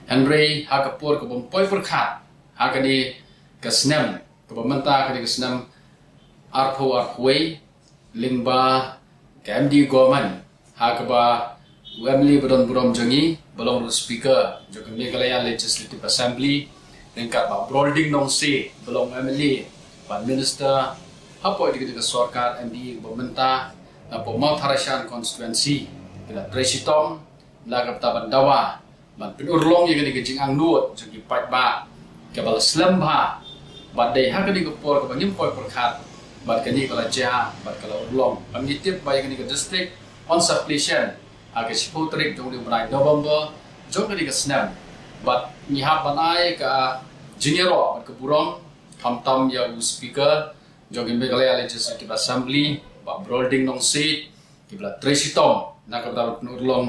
Hynrei ha ka por kabym poi pyrkhat, ha kane ka snem kaba mynta, kane ka snem arphew arphew wei, lyngba ka M D A government, ha kaba u M L A ba don burom jong ngi ba long ruh Speaker jong ka Meghalaya Legislative Assembly, ryngkat Bah Brolding Nongsiej ba long M L A bad Minister hapoh ïa kane ka sorkar M D A kaba mynta, napoh Mawthadraishan constituency, ki la trei shitom na ka bynta ban dawa ban pynurlong ïa kane ka jingangnud jong ki paidbah kaba la slem bha, bad dei ha kane ka por kaba ngim poi pyrkhat bad kane ka la jia bad ka la urlong. Bad ngi tip ba ïa kane ka district yn sa plie shen ha ka shiphew tarik jong u bnai November jong kane ka snem. Bad ngi hap ban ai ka jingïaroh bad ka burom khamtam ïa u Speaker jong ka Meghalaya Legislative Assembly, Bah Brolding Nongsiej, kiba la trei shitom na ka bynta ban pynurlong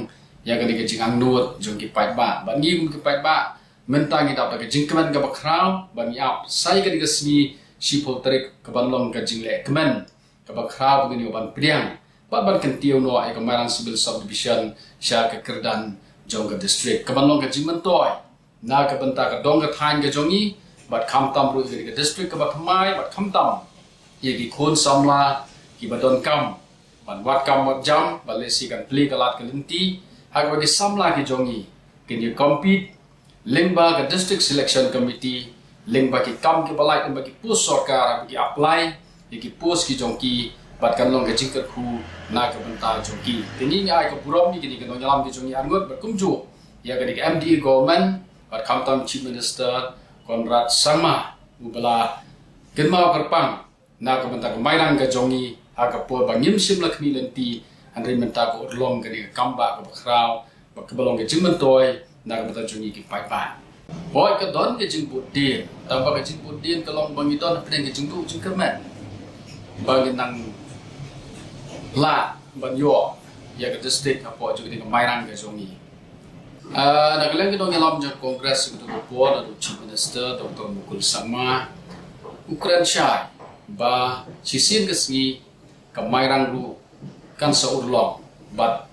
ïa kane ka jingangnud jong ki paidbah. Bad ngi kum ki paidbah mynta ngi dap da ka jingkmen kaba khraw ba ngi ap sa ïa kane ka sngi shiphew tarik kaban long ka jingleh kmen kaba khraw ba ngin ïoh ban pdiang bad ban kyntiew noh ïa ka Mairang Civil Subdivision sha ka kyrdan jong ka district, kaban long ka jingmyntoi na ka bynta ka dong ka thaiñ ka jong ngi, bad khamtam ruh ïa ka district kaba thymmai, bad khamtam ïa ki khun samla kiba donkam ban wad kam wad jam, ba lehse kan plie ka lad ka lynti ha kaba ki samla ki jong ngi kin ïa compete lyngba ka District Selection Committee, lyngba ki kam kiba lait, lyngba ki post sorkar, haba ki apply ïa ki post ki jong ki, bad kan long ka jingkyrkhu na ka bynta jong ki. Te ngi ai ka burom ïa kine ki nongïalam ki jong ngi arngut, bad kumjuh ïa kane ka M D A government, bad khamtam Chief Minister Conrad Sangma, uba la kynmaw kyrpang na ka bynta ka Mairang ka jong ngi ha ka por ba ngim shym la khmih lynti, hynrei mynta ka urlong kane ka kambah kaba khraw, ba kaba long ka jingmyntoi na ka bynta jong ngi ki paidbah. Hooid, ka don ka jingbud dien, tangba ka jingbud dien ka long ba ngi don hapdeng ka jingduh jingkyrmen ba ngin nang lah ban ïoh ïa ka district hapoh jong kane ka Mairang ka jong ngi. Ah, na ka liang ki nongïalam jong ka Congress ha katu ka por, naduh Chief Minister Doctor Mukul Sangma u kren shai ba shisien ka sngi ka Mairang ruh kan sa urlong, bad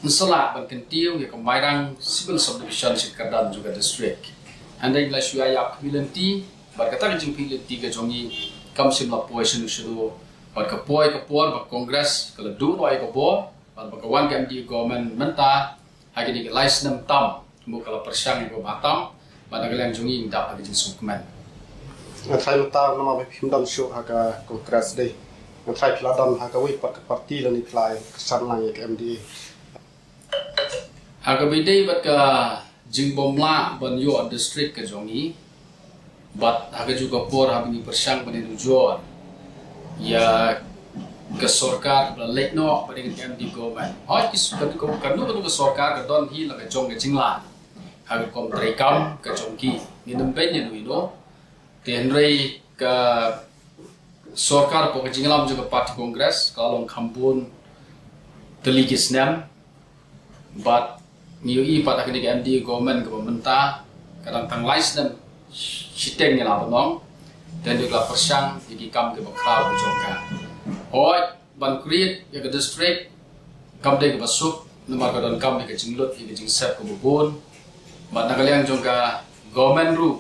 yn sa lah ban kyntiew ïa ka Mairang Civil Subdivision sha ka kyrdan jong ka district. Hynrei ngi la shu ïa ap khmih lynti, bad kata ka jingkhmih lynti ka jong ngi kam shym la poi shano shano, Bad ka poi ka por ba Congress ka la duh noh ïa ka bor, bad ba ka wan ka M D A government mynta, ha kine ki lai snem tam, mo ka la pyrshang ïa ka bha tam, bad na ka liang jong ngi ngi dap ha ka jingsngewkmen. Nga tharai mynta namar ba phim don shuh ha ka Congress dei. Nga tharai phi la don ha kawei pat ka party lane phi la kyrshan lang ïa ka M D A. Ha kaba ïadei bad ka jingbymlah ban ïoh district ka jong ngi. Bad ha kajuh ka por haba ngi pyrshang ban ïanujor ïa ka sorkar kaba la leit noh, bad ïa ka M D A government. Hooid, ki s-, ka, ka, kano kano ka sorkar ka don hi la ka jong ka jinglah ha ka rukom treikam ka jong ki. Ngin ym beiñ ïano ïano. Te hynrei ka sorkar hapoh ka jingïalam jong ka party Congress ka la long kham bun tylli ki snem. Bad ngi ïohi pat ha kane ka M D A government kaba mynta ka dang tang lai snem shiteng ngi la ban ong. Te ngi la pyrshang ïa ki kam kiba khraw ka jong ka. Hooid, ban create ïa ka district kam dei kaba suk, namar ka donkam ïa ka jinglut ïa ka jingsep kaba bun. Bad na ka liang jong ka government ruh,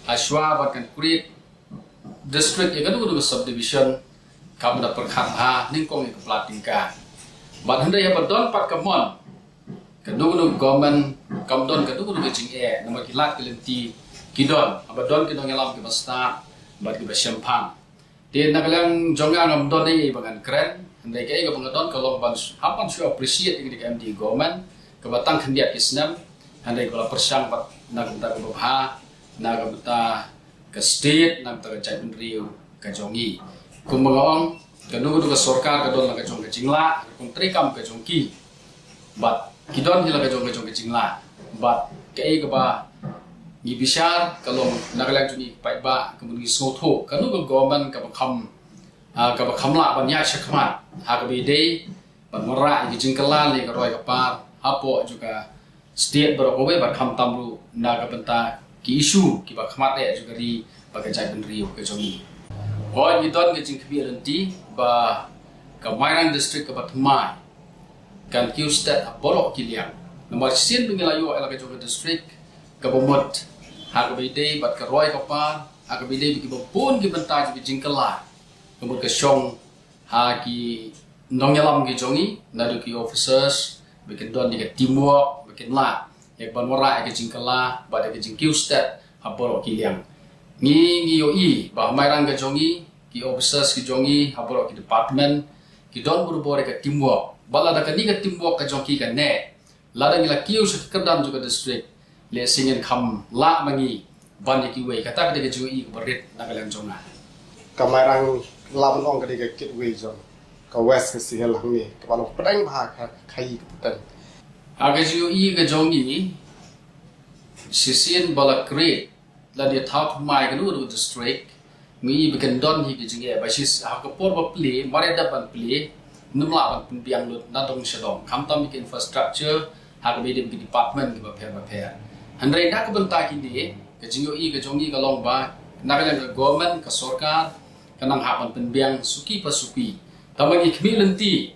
ha shuwa ban kan create district ïa kano kano ka subdivision, kam da pyrkhat bha nyngkong ïa ka pla tyngka. Bad hynrei haba don pat ka mon, kano kano ka government kam don kano kano ka jingeh, namar ki lad ki lynti ki don, haba don ki nongïalam kiba stad bad kiba shemphang. Te na ka liang jong nga ngam don ei ei ba ngan kren, hynrei kaei kaba nga don ka long ban s-, hap ban shu appreciate ïa ka M D A government kaba tang khyndiat ki snem, hynrei kaba la pyrshang pat na ka bynta kaba bha, na ka bynta ka state, na ka bynta ka jaitbynriew ka jong ngi. Kumba nga ong, kano kano ka sorkar ka don la ka jong ka jinglah, ka rukom treikam ka jong ki. Bad ki don hi la ka jong ka jong ka jinglah. Bad kaei kaba ngi bishar ka long na ka liang jong ngi paidbah, ka mut ngi sngewthuh kano ka government kaba kham, ah, kaba kham lah ban ïaid shakhmat ha kaba ïadei ban wanrah ïa ka jingkylla ne ka roi ka par hapoh jong ka state baroh kawei, bad khamtam ruh na ka bynta ki issue kiba khmat eh jong ka ri bad ka jaitbynriew ka jong ngi. Hooid, ngi don ka jingkhmih lynti ba ka Mairang district kaba thymmai kan kiew stet ha baroh ki liang. Namar shisien ba ngi la ïoh ïa la ka jong ka district kaba mut ha kaba ïadei bad ka roi ka par, ha kaba ïadei bad kiba bun ki bynta jong ka jingkylla, ka mut ka shong ha ki nongïalam ki jong ngi, naduh ki officers, ba kin don ïa ka teamwork, ba kin lah ïa ka ban wanrah ïa ka jingkylla bad ïa ka jingkiew stet ha baroh ki liang. Ngi, ngi ïohi ba ha Mairang ka jong ngi, ki officers ki jong ngi ha baroh ki department ki don barabor ïa ka teamwork. Bad lada kane ka teamwork ka jong ki ka neh, lada ngi la kiew sha ka kyrdan jong ka district, lehse ngin kham lah ma ngi ban ïa kiwei. Kata ka dei ka jingïohi kaba rit na ka liang jong nga. Ka Mairang lah ban ong ka dei ka gateway jong ka West Khasi Hills hangne, kaba long pdeng bha ha ka khaii ka pateng. Ha ka jingïohi ka jong ngi, shisien ba la create lane thaw thymmai kano kano ka district, ngi i ba kan don hi ka jingeh ba shi ha ka por ba plie, mar ïa dep ban plie, ym lah ban pynbiang lut na dong sha dong, khamtam ïa ka infrastructure ha kaba ïadei bad ki department kiba pher ba pher. Hynrei na ka bynta kine, ka jingïohi ka jong ngi ka long ba na ka liang ka government, ka sorkar, ka nang hap ban pynbiang suki pa suki. Tangba ngi khmih lynti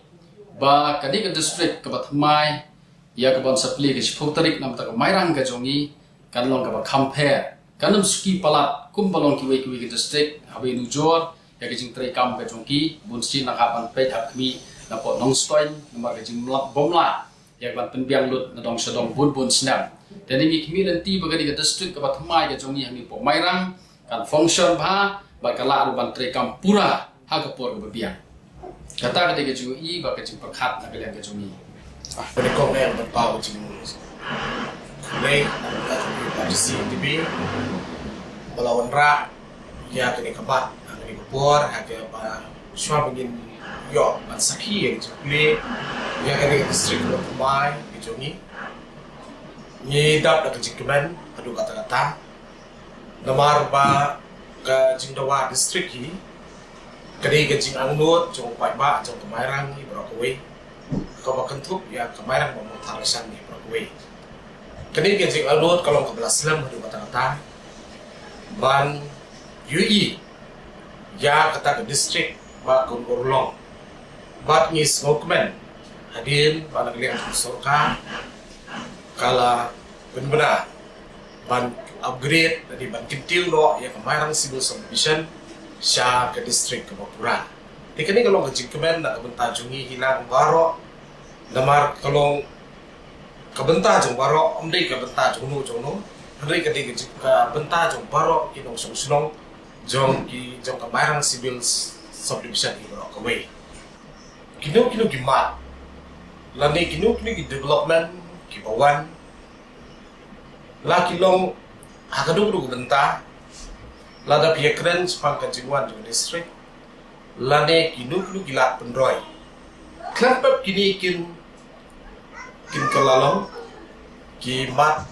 ba kane ka district kaba thymmai, ïa kaban sa plie ka shiphew tarik, namar ka Mairang ka jong ngi kan long kaba kham pher. Kan ym suki palat kumba long kiwei kiwei ki district haba ïanujor ïa ka jingtreikam ka jong ki. Bun sien nang hap ban peit hap khmih napoh Nongstoiñ namar ka jingbymlah, bymlah ïa kaban pynbiang lut na dong sha dong bun bun snem. Te ngi khmih lynti ba kane ka district kaba thymmai ka jong ngi hangne hapoh Mairang kan function bha bad ka lah ruh ban treikam pura ha ka por kaba biang. Kata ka dei ka jingïohi bad ka jingpyrkhat na ka liang ka jong ngi. Ah, ka dei kong eh ban paw ka jingkhublei na ka T C T V ba la wanrah ïa kane ka mat ha kane ka por, ha kaba shuwa ba ngin ïoh ban sakhi ïa ka jingkhublei ïa kane ka district kaba thymmai ka jong ngi. Ngi dap da ka jingkmen haduh katta katta. Namar ba ka jingdawa district hi ka dei ka jingangnud jong u paidbah jong ka Mairang hi baroh kawei, kaba kynthup ïa ka Mairang bad Mawthadraishan hi baroh kawei. Ka dei ka jingangnud ka long kaba la slem haduh katta katta ban ïohi ïa kata ka district ba kan urlong. Bad ngi sngewkmen hadien ba na ka liang ka sorkar ka la pynbna ban upgrade, lane ban kyntiew noh ïa ka Mairang Civil Subdivision sha ka district kaba pura. Te kane ka long ka jingkmen na ka bynta jong ngi hi nang baroh, namar ka long ka bynta jong baroh, ym dei ka bynta jong no jong no, hynrei ka dei ka jing, ka bynta jong baroh ki nongshong shnong jong ki, jong ka Mairang Civil Subdivision hi baroh kawei. Kino kino ki mat lane kino kino ki development kiba wan, la ki long ha ka duk duk bynta, lada phi ïakren shaphang ka jingwan jong ka district lane kino kino ki lad pynroi. Khlem pep kine kin, kin kylla long ki mat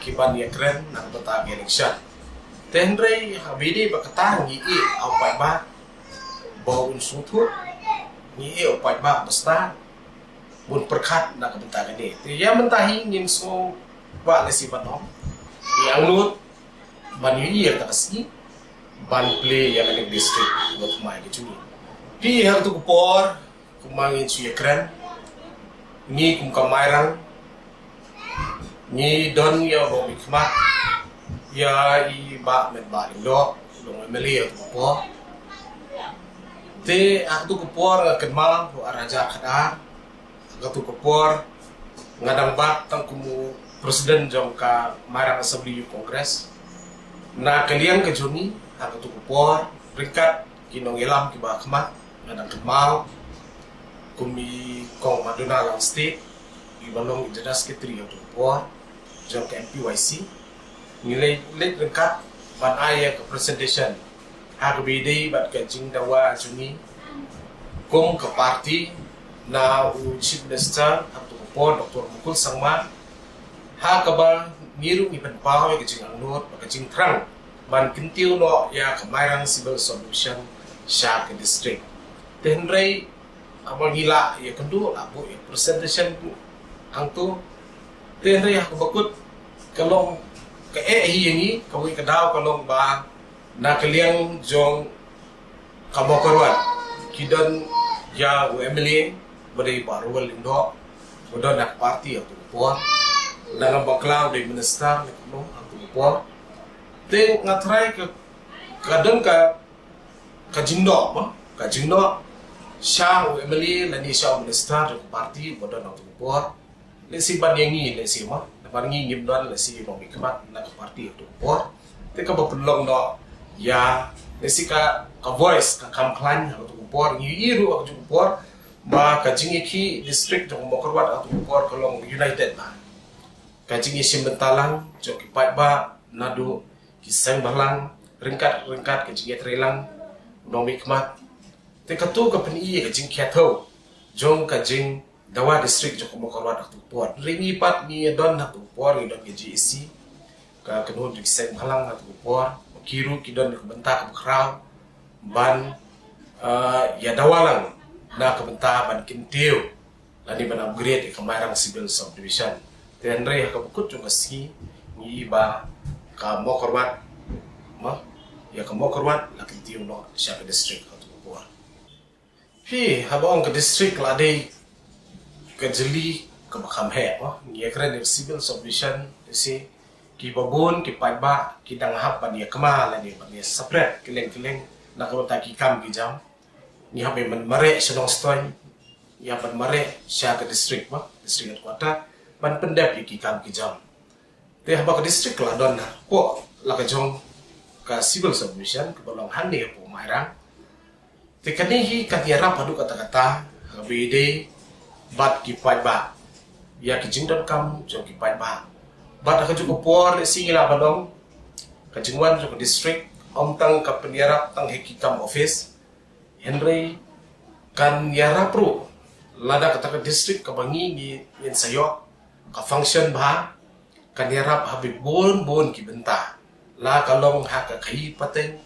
kiban ïakren na ka bynta ka election. Te hynrei ha ba ïadei bad kata ngi ïohi ha u paidbah ba un sngewthuh, ngi ïohi u paidbah ba stad bun pyrkhat na ka bynta kane. Te ïa mynta hi ngin sngewbha lehse ban ong, ïa angnud ban ïohi ïa kata ka sngi ban plie ïa kane ka district wat mai ka jong ngi. Phi ha katu ka por kumba ngin shu ïakren, ngi kum ka Mairang ngi don ïa u nongmihkhmat, ïa i Bah Metbah Lyngdoh, u long M L A ha katu ka por. Te ha katu ka por nga kynmaw ha u ar hajar khatar, ha katu ka por nga dang bat tang kum u president jong ka Mairang Assembly Youth Congress. Na ka liang ka jong ngi ha katu ka por, ryngkat ki nongïalam kiba ha khmat, nga dang kynmaw kum i Kong Madonna Langstieh, iba long i General Secretary ha katu ka por jong ka M P Y C. Ngi leit, leit ryngkat ban ai ïa ka presentation ha kaba ïadei bad ka jingdawa jong ngi kum ka party na u Chief Minister ha katu ka por, Doctor Mukul Sangma, ha kaba ngi ruh ngi pynpaw ïa ka jingangnud bad ka jingthrang ban kyntiew noh ïa ka Mairang Civil Subdivision sha ka district. Te hynrei haba ngi la ïakynduh, la buh ïa presentation hangto, te hynrei ha kaba kut ka long ka eh hi ïa ngi, kawei ka daw ka long ba na ka liang jong ka Mawkyrwat ki don ïa u M L A ba dei Bah Rowell Lyngdoh, ba don ha ka party ha katu ka por, na ka bakla u dei minister ne kumno ha katu ka por. Te nga tharai ka, ka don ka, ka jingnoh, ma, ka jingnoh sha u M L A lane sha u minister jong ka party ba don ha katu ka por. Lehse ban ïa ngi, lehse, ma, namar ngi ngim don lehse nongmihkhmat na ka party ha katu ka por. Te kaba pynlong noh ïa, lehse ka, ka voice ka kham khlaiñ ha katu ka por. Ngi ïohi ruh ha katu ka por ba ka jingïakhih district jong ka Mawkyrwat ha katu ka por ka long united bha. Ka jingïashim bynta lang jong ki paidbah naduh ki seng bhalang, ryngkat ryngkat ka jingïatreilang u nongmihkhmat. Te katu ka pyni ïa ka jingkhia thew jong ka jingdawa district jong ka Mawkyrwat ha katu ka por. Hynrei ngi pat ngi don ha katu ka por, ngi don ka J A C, ka kynhun jong ki seng bhalang ha katu ka por. Ki ruh ki don ka bynta kaba khraw ban, eh, ïa dawa lang na ka bynta ban kyntiew lane ban upgrade ïa ka Mairang Civil Subdivision. Te hynrei ha kaba kut jong ka sngi ngi ïohi ba ka Mawkyrwat, ma, ïa ka Mawkyrwat la kyntiew noh sha ka district ha katu ka por. Phi, haba ong ka district la dei ka jylli kaba kham heh, ma, ngi ïakren ïa ka Civil Subdivision, lehse kiba bun ki paidbah ki dang hap ban ïa kma lane ban ïa separate kylleng kylleng na ka bynta ki kam ki jam. Ngi hap ban mareh sha Nongstoiñ, ngi hap ban mareh sha ka district, ma, district headquarter, ban pyndep ïa ki kam ki jam. Te haba ka district la don hapoh la ka jong ka Civil Subdivision kaba long hangne hapoh Mairang. Te kane hi kan ïarap haduh katta katta ha kaba ïadei bad ki paidbah, ïa ki jingdonkam jong ki paidbah. Bad ha kajuh ka por lehse ngi lah ban ong ka jingwan jong ka district ym tang ka pynïarap tang ha ki kam office, hynrei kan ïarap ruh lada kata ka district kaba ngi, ngi, ngin sa ïoh ka function bha, kan ïarap ha bun bun ki bynta. La ka long ha ka khaïi pateng,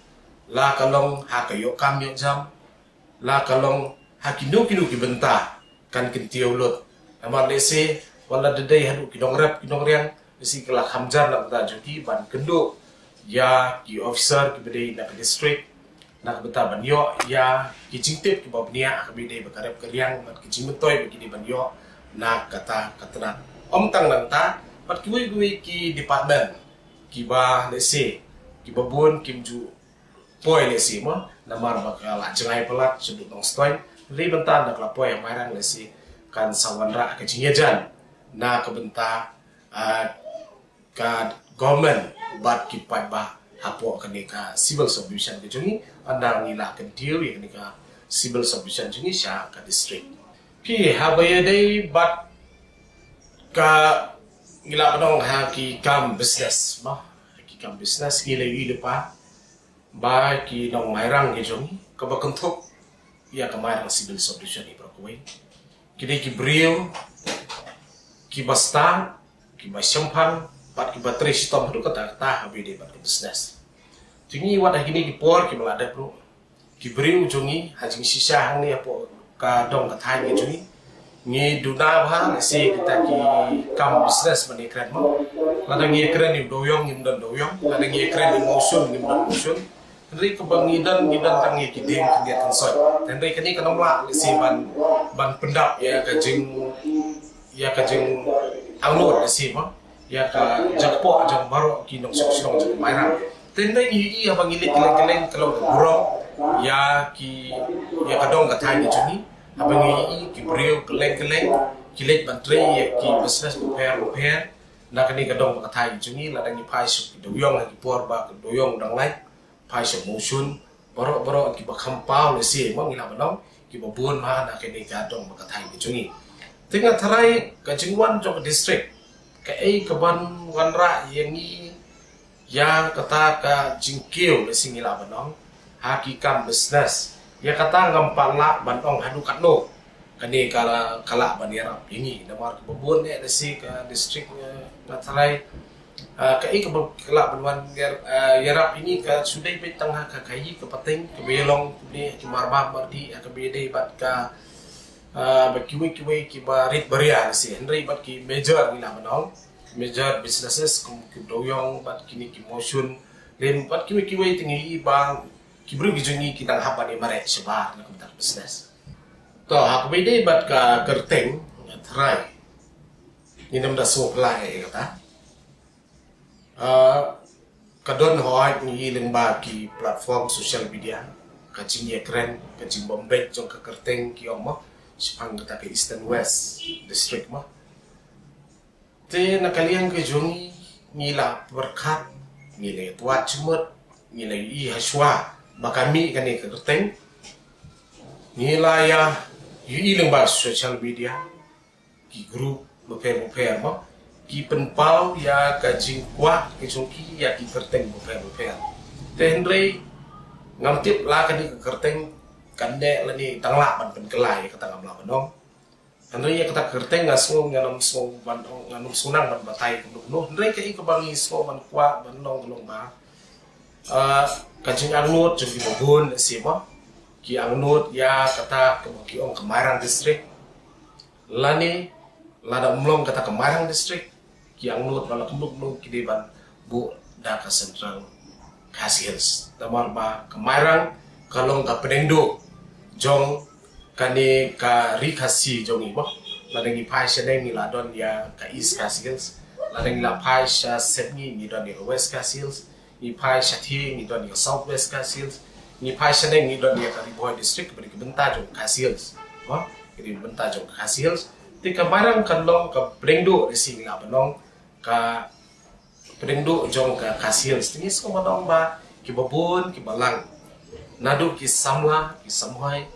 la ka long ha ka ïoh kam ïoh jam, la ka long ha kino kino ki bynta, kan kyntiew lut. Namar lehse wat la da dei haduh ki nongrep ki nongriang, lehse ki la kham jan na ka bynta jong ki ban kynduh ïa ki officer kiba dei na ka district, na ka bynta ban ïoh ïa ki jingtip kiba bniah ha kaba ïadei bad ka rep ka riang bad ki jingmyntoi ba ki dei ban ïoh na kata ka tnat. Ym tang nangta, bad kiwei kiwei ki department kiba, lehse, kiba bun kim ju poi lehse mo, namar ba ka la jngai palat sha Nongstoiñ. Hynrei mynta da ka la poi ha Mairang lehse kan sa wanrah ka jingïajan na ka bynta, ah, ka government bad ki paidbah hapoh kane ka civil subdivision ka jong ngi, ynda ngi la kyntiew ïa kane ka civil subdivision jong ngi sha ka district. Phi, haba ïadei bad ka, ngi lah ban ong ha ki kam business mo, ha ki kam business ngi la ïohi lypa ba ki nong Mairang ki jong ngi, kaba kynthup ïa ka Mairang Civil Subdivision hi baroh kawei, ki dei ki briew kiba stad, kiba shemphang bad kiba trei shitom haduh katta katta haba ïadei bad ka business. Te ngi wad ha kine ki por kiba la dep ruh, ki briew jong ngi ha jingshisha hangne hapoh ka dong ka thaiñ ka jong ngi, ngi duna bha lehse kita ki kam business ban ïakren mo. Lada ngi ïakren ïa u dewiong ngim don dewiong, lada ngi ïakren ïa u mawshun ngim don mawshun. Hynrei kaba ngi don, ngi don tang ïa ki dieng khyndiat khynsoit. Hynrei kane kan ym lah lehse ban, ban pyndap ïa ka jing, ïa ka jingangnud lehse mo, ïa ka jingkpoh jong baroh ki nongshong shnong jong Mairang. Te hynrei ngi ïohi haba ngi leit kylleng kylleng ka long ka burom ïa ki, ïa ka dong ka thaiñ ka jong ngi. Haba ngi ïohi ki briew kylleng kylleng ki leit ban trei ïa ki business bapher bapher na kane ka dong ka thaiñ ka jong ngi, lada ngi phai sha ki dewiong ha ki por ba ka dewiong dang lait, phai sha mawshun, baroh baroh kiba kham paw lehse mo, ngi lah ban ong kiba bun bha na kane ka dong bad ka thaiñ ka jong ngi. Te nga tharai ka jingwan jong ka district, kaei kaban wanrah ïa ngi ïa kata ka jingkiew lehse ngi lah ban ong ha ki kam business, ïa kata ngam pat lah ban ong haduh katno kane ka, ka lah ban ïarap ïa ngi. Namar kaba bun eh lehse ka district, eh, nga tharai, ah, kaei kaba ka lah ban wan ïar-, ah, ïarap ïa ngi ka shu dei beit tang ha ka khaïi ka pateng kaba ïalong kumne ki marbam mardih, ha kaba ïadei bad ka, ah, bad kiwei kiwei kiba rit baria lehse. Hynrei bad ki major ngi lah ban ong, major businesses kum ki dewiong bad kine ki mawshun, lem bad kiwei kiwei te ngi ïohi ba ki briew ki jong ngi ki dang hap ban ïa mareh shabar na ka bynta business. To, ha kaba ïadei bad ka kyrteng, nga tharai ngin ym da sngewphylla ïa kata. Ah, ka don hooid ngi ïohi lyngba ki platform social media ka jingïakren, ka jingbym beit jong ka kyrteng ki ong mo, shaphang kata ka Eastern West District mo. Te na ka liang ka jong ngi, ngi la pyrkhat, ngi la ïatwad jingmut, ngi la ïohi hashwa ba ka mih kane ka kyrteng. Ngi la ïa ïohi lyngba social media, ki group bapher bapher mo, ki pynpaw ïa ka jingkwah ka jong ki ïa ki kyrteng bapher bapher. Te hynrei ngam tip la kane ka kyrteng kan neh lane dang lah ban pynkylla ïa kata, ngam lah ban ong. Hynrei ïa kata ka kyrteng nga sngew, ngan ym sngew ban ong, ngan ym sngew nang ban batai kumno kumno. Hynrei kaei kaba ngi sngew ban kwah ban ong ka long ba, ah, ka jingangnud jong kiba bun lehse mo, ki angnud ïa kata kaba ki ong ka Mairang District. Lane lada ym long kata ka Mairang District, ki angnud ba la kumno kumno ki dei ban buh da ka Central Khasi Hills. Namar ba ka Mairang ka long ka pdeng duh jong kane ka ri Khasi jong ngi mo. Lada ngi phai shaneng ngi la don ïa ka East Khasi Hills, lada ngi la phai sha Sepngi ngi don ïa ka West Khasi Hills, ngi phai shathie ngi don ïa ka South West Khasi Hills, ngi phai shaneng ngi don ïa ka Ri Bhoi District, kaba dei ka bynta jong ka Khasi Hills mo, ka dei ka bynta jong ka Khasi Hills. Te ka Mairang kan long ka pdeng duh lehse ngi lah ban ong, ka pdeng duh jong ka Khasi Hills. Te ngi sngew ban ong ba kiba bun kiba lang, naduh ki samla ki samhoi,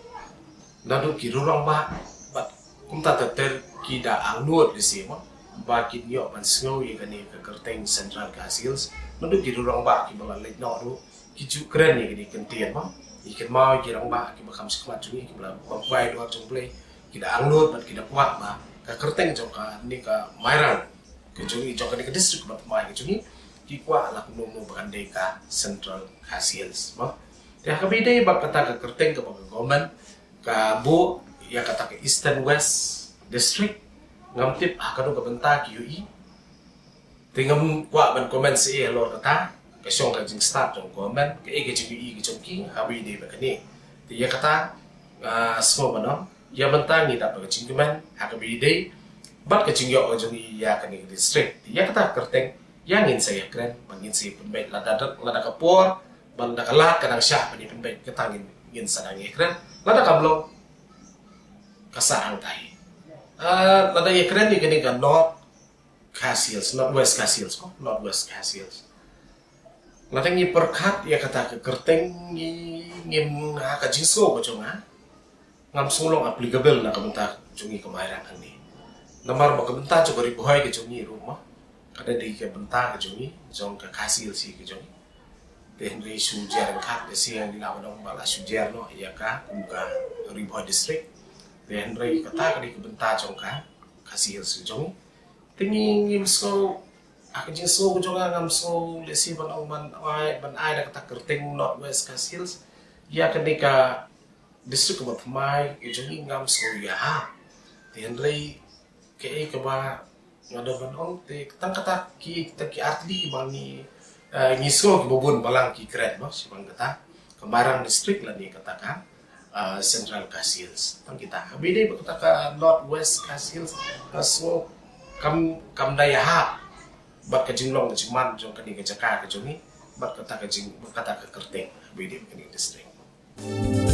naduh ki rangbah bad kumta ter ter ki da angnud lehse mo, ba kin ïoh ban sngew ïa kane ka kyrteng Central Khasi Hills. Naduh ki rangbah kiba la leit noh ruh ki ju kren ïa kane ka kyntien mo. Ngi kynmaw ïa ki rangbah kiba kham shakhmat jong ngi kiba la bam kwai duwar jong U Blei, ki da angnud bad ki da kwah ba ka kyrteng jong kane ka Mairang ka jong ngi, jong kane ka district ba thymmai ka jong ngi, ki kwah la kumno kumno ba kan dei ka Central Khasi Hills mo. Te ha kaba ïadei bad kata ka kyrteng kaba ka government ka buh ïa kata ka Eastern West District, ngam tip ha kano ka bynta ki ïohi. Te ngam kwah ban comment shuh halor kata, ka shong ka jingstad jong government, kaei ka jingïohi ka jong ki ha kaba ïadei bad kane. Te ïa kata, ah, sngew ban ong, ïa mynta ngi dap da ka jingkmen ha kaba ïadei bad ka jingïoh ka jong ngi ïa kane ka district. Te ïa kata ka kyrteng ïa ngin sa ïakren, ba ngin sa ïapynbeit lada, lada ka por Ban da ka lad ka dang shah ban ïa pynbeit, kata ngin, ngin sa dang ïakren. Lada kam long, ka sah hangtai. Ah, lada ïakren ïa kane ka North Khasi Hills, North West Khasi Hills, ko, North West Khasi Hills. Lada ngi pyrkhat ïa kata ka kyrteng, ngi, ngim, ha ka jingsngew ka jong nga, ngam sngew long applicable na ka bynta jong ngi ka Mairang hangne. Namar ba ka bynta jong ka Ri Bhoi ka jong ngi ruh mo, ka dei ka bynta ka jong ngi, jong ka Khasi Hills ka jong ngi. Te hynrei shu jer ryngkat, te shu ïa ngi la ban ong ba la shu jer noh ïa ka kum ka Ri Bhoi District. Te hynrei kata ka dei ka bynta jong ka Khasi Hills ka jong ngi. Te ngi, ngim sngew, ha ka jingsngew ka jong nga ngam sngew lehse ban ong ban ai, ban ai da kata ka kyrteng North West Khasi Hills ïa kane ka district kaba thymmai ka jong ngi, ngam sngew ïa ha. Te hynrei kaei kaba nga don ban ong, te tang kata ki, tang ki artylli kiba ngi, eh, ngi sngew kiba bun balang ki kren mo, shibang kata ka Mairang District lane kata ka, eh, Central Khasi Hills. Tang kita. Haba ïadei bad kata ka North West Khasi Hills, nga sngew kam, kam da ïahap bad ka jinglong ka jingman jong kane ka jaka ka jong ngi, bad kata ka jing, bad kata ka kyrteng, haba ïadei bad kane ka district.